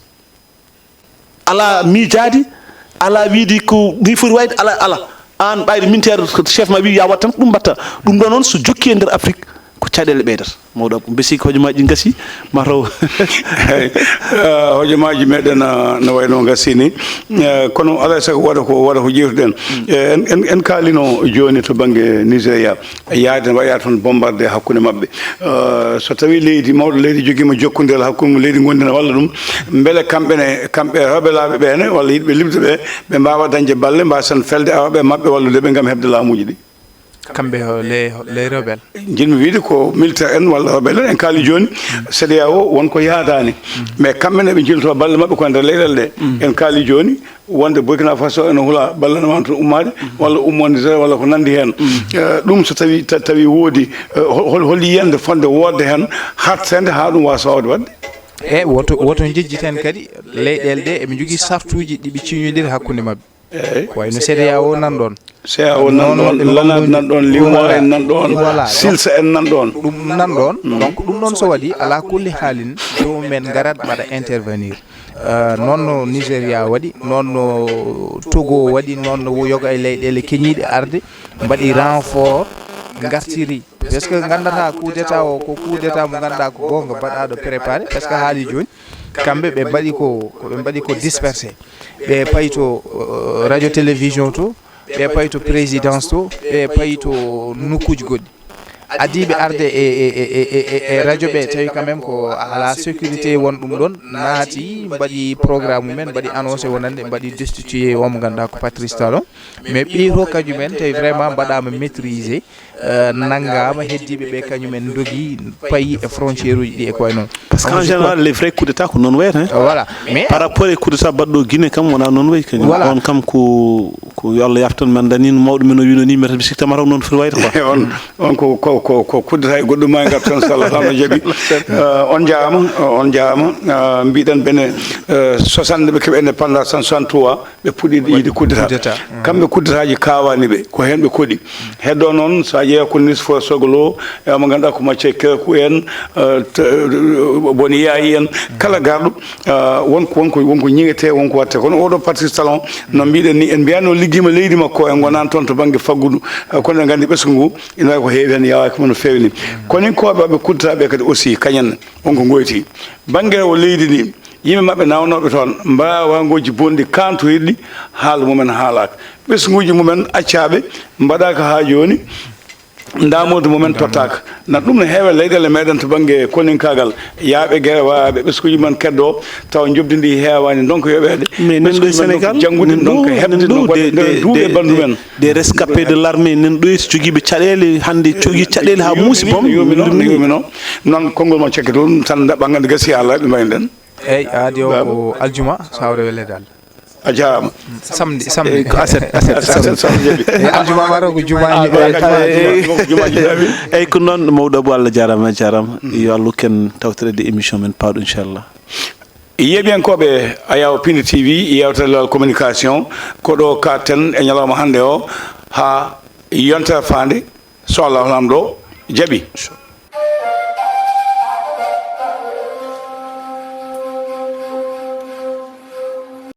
Alaa miijaadi, alaa wiide ko ni foti wayde, alaa, alaa. Aan ɓayde militaire, chef ma wii yaa waɗ tan, ɗum mbaɗta. Ɗum ɗo noon so jokki e nder Afrik, ko caɗeele ɓeydata. Mawɗo Abou, mbesi ko hojomaaji ɗi ngasi, mataw. Hojomaaji meɗen no wayno ngasi ni. Kono alaa e sago waɗa ko waɗa ko ƴeewtuɗen. En en kaalino jooni to bannge Nigéria, yaade waɗa toon bombardé hakkunde maɓɓe. So tawii leydi mawɗo leydi jogiima jokkondiral hakkunde mum leydi ngonndi na walla ɗum, mbele kamɓe ne kamɓe rebelaaɓe ɓee ne walla yiɗɓe liɓde ɓee, ɓe mbaawa dañde balle mbaasen felde awa ɓe maɓɓe wallude ɓe ngam heɓde laamuuji ɗi? Kamɓe les les rebelles. Njiɗmi wiyde ko militaire en walla rebelle en en kaali jooni. Cedeao won ko yaadaani, mais kamɓe ne ɓe njilto balle maɓɓe ko e nder leyɗeele ɗe. En kaali jooni wonde Burkina Faso ene hula balle no wano toon ummaade walla ummoo Niger walla ko nanndi heen. Ɗum so tawi tawi woodi hol yiyannde fotnde woodde heen, harteende haa ɗum waasa waawde waɗde? E woto woto njejjiten kadi leyɗeele ɗe eɓe njogii sartuuji ɗi ɓe ciñondiri hakkunde maɓɓe. Eeyi. Ko wayi no cedeao nan ɗoon. Cedeao nan ɗoon, lanaat nan ɗoon, limmo en nan ɗoon, silsa en nan ɗoon. Ɗum nan ɗoon. Donc ɗum ɗoon so waɗi alaa kulli haalin joomum en ngarat mbaɗa intervenir. Noon no Nigéria waɗi, noon no Togo waɗi, noon no yoga e leyɗeele keñiiɗe arde mbaɗi renfort ngartiri. Parce que nganndataa coup d'état o ko coup d'état mo ngannduɗaa ko goonga baɗaaɗo préparé, parce que haali jooni kamɓe ɓe mbaɗi ko ko ɓe mbaɗi ko dispersé. Ɓe payi to radio télévision to, ɓe payi to présidence to, ɓe payi to nokkuuji goɗɗi. Adiiɓe arde e e e e radio ɓe tawi quand même ko alaa sécurité won ɗum ɗoon, naati mbaɗi programme mumen, mbaɗi annoncé wonande mbaɗi destitué o mo ngannduɗaa ko Patrice Talon. Mais ɓii to kañumen tawi vraiment mbaɗaama maîtrisé. Nanngaama heddiiɓe ɓe kañumen ndogi payi e frontière uji ɗi e ko wayi noon. Parce que en général les vrais coup d'état ko noon wayata. Voilà. Mais par rapport e coup d'état baɗɗo Guinée kam wonaa noon wayi kañum. Voilà. On kam ko ko yo Allah yaaftan men daniino mawɗo men o wiino ni meta mi sikta mataw noon foti wayde quoi. On on ko ko ko ko coup d'état e goɗɗum ma e ngartan so Allah taala jaɓi. On njaama on njaama. Mbiɗen ɓene soixante ɓe keɓe indépendance tan soixante-trois. Ɓe puɗɗiiɗo yiide coup d'état. Kamɓe coup d'état ji kaawaani ɓe ko heen ɓe koɗi. Heddoo noon so a ƴeewa ko nisfo soglo e omo ngannduɗaa ko macce keeku en. Boni yaayi en kala garɗo wonko wonko wonko ñiŋetee wonko waɗtee kono oɗo Patrice Talon no mbiɗen ni en mbiyaani o liggiima leydi makko en ngonaani toon to bannge faggudu. Kono en nganndi ɓesngu ngu ina wayi ko heewi heen yawaaki mo no feewi ni. Koninkooɓe ɓe coup d'état ɓe kadi aussi kañum en wonko ngoyti bannge o leydi ndi. Yimɓe maɓɓe nawnooɓe toon mbaawangooji bonɗi kaantoyɗi haala mumen haalaaka. Ɓesnguuji mumen accaaɓe mbaɗaaka haa jooni. Ndaamooji mumen tottaaka. Na ɗum ne heewa leyɗeele meɗen to bannge koninkaagal yaaɓe gerewaaɓe ɓesnguuji mumen keddoo tawa njoɓdi ndi heewaani ndonka yoɓeede. Mais nen ɗo e Sénégal janngude ndonka heɓde no waɗde nder duuɓe banndum en. Des rescapés de l'armée nen ɗo e so jogiiɓe caɗeele hannde cogii caɗeele haa muusi boom. Yumino yumino. Noon konngol ma cekke toon tan ɓangande gasi haa laaɓi mbayden. Eeyi, aadi o ko aljuma, so hawre weleede Allah. A jaaraama. Samedi, samedi. Ko aset, aset, aset. Aset, samedi. Eeyi, aljuma waro ko jumaaji. Jumaaji. Eeyi, ko noon, mawɗo Abou, Allah jaaraama, a jaaraama. Yo Allah hokke en tawtoreede émission men paawɗo, inchallah. Yeeɓiyankooɓe Ayaw Pindi T V, yeewtere lewal communication, ko ɗo kaaɗten e ñalawma hannde o haa yontere faande. So Allah Laamɗo jaɓi.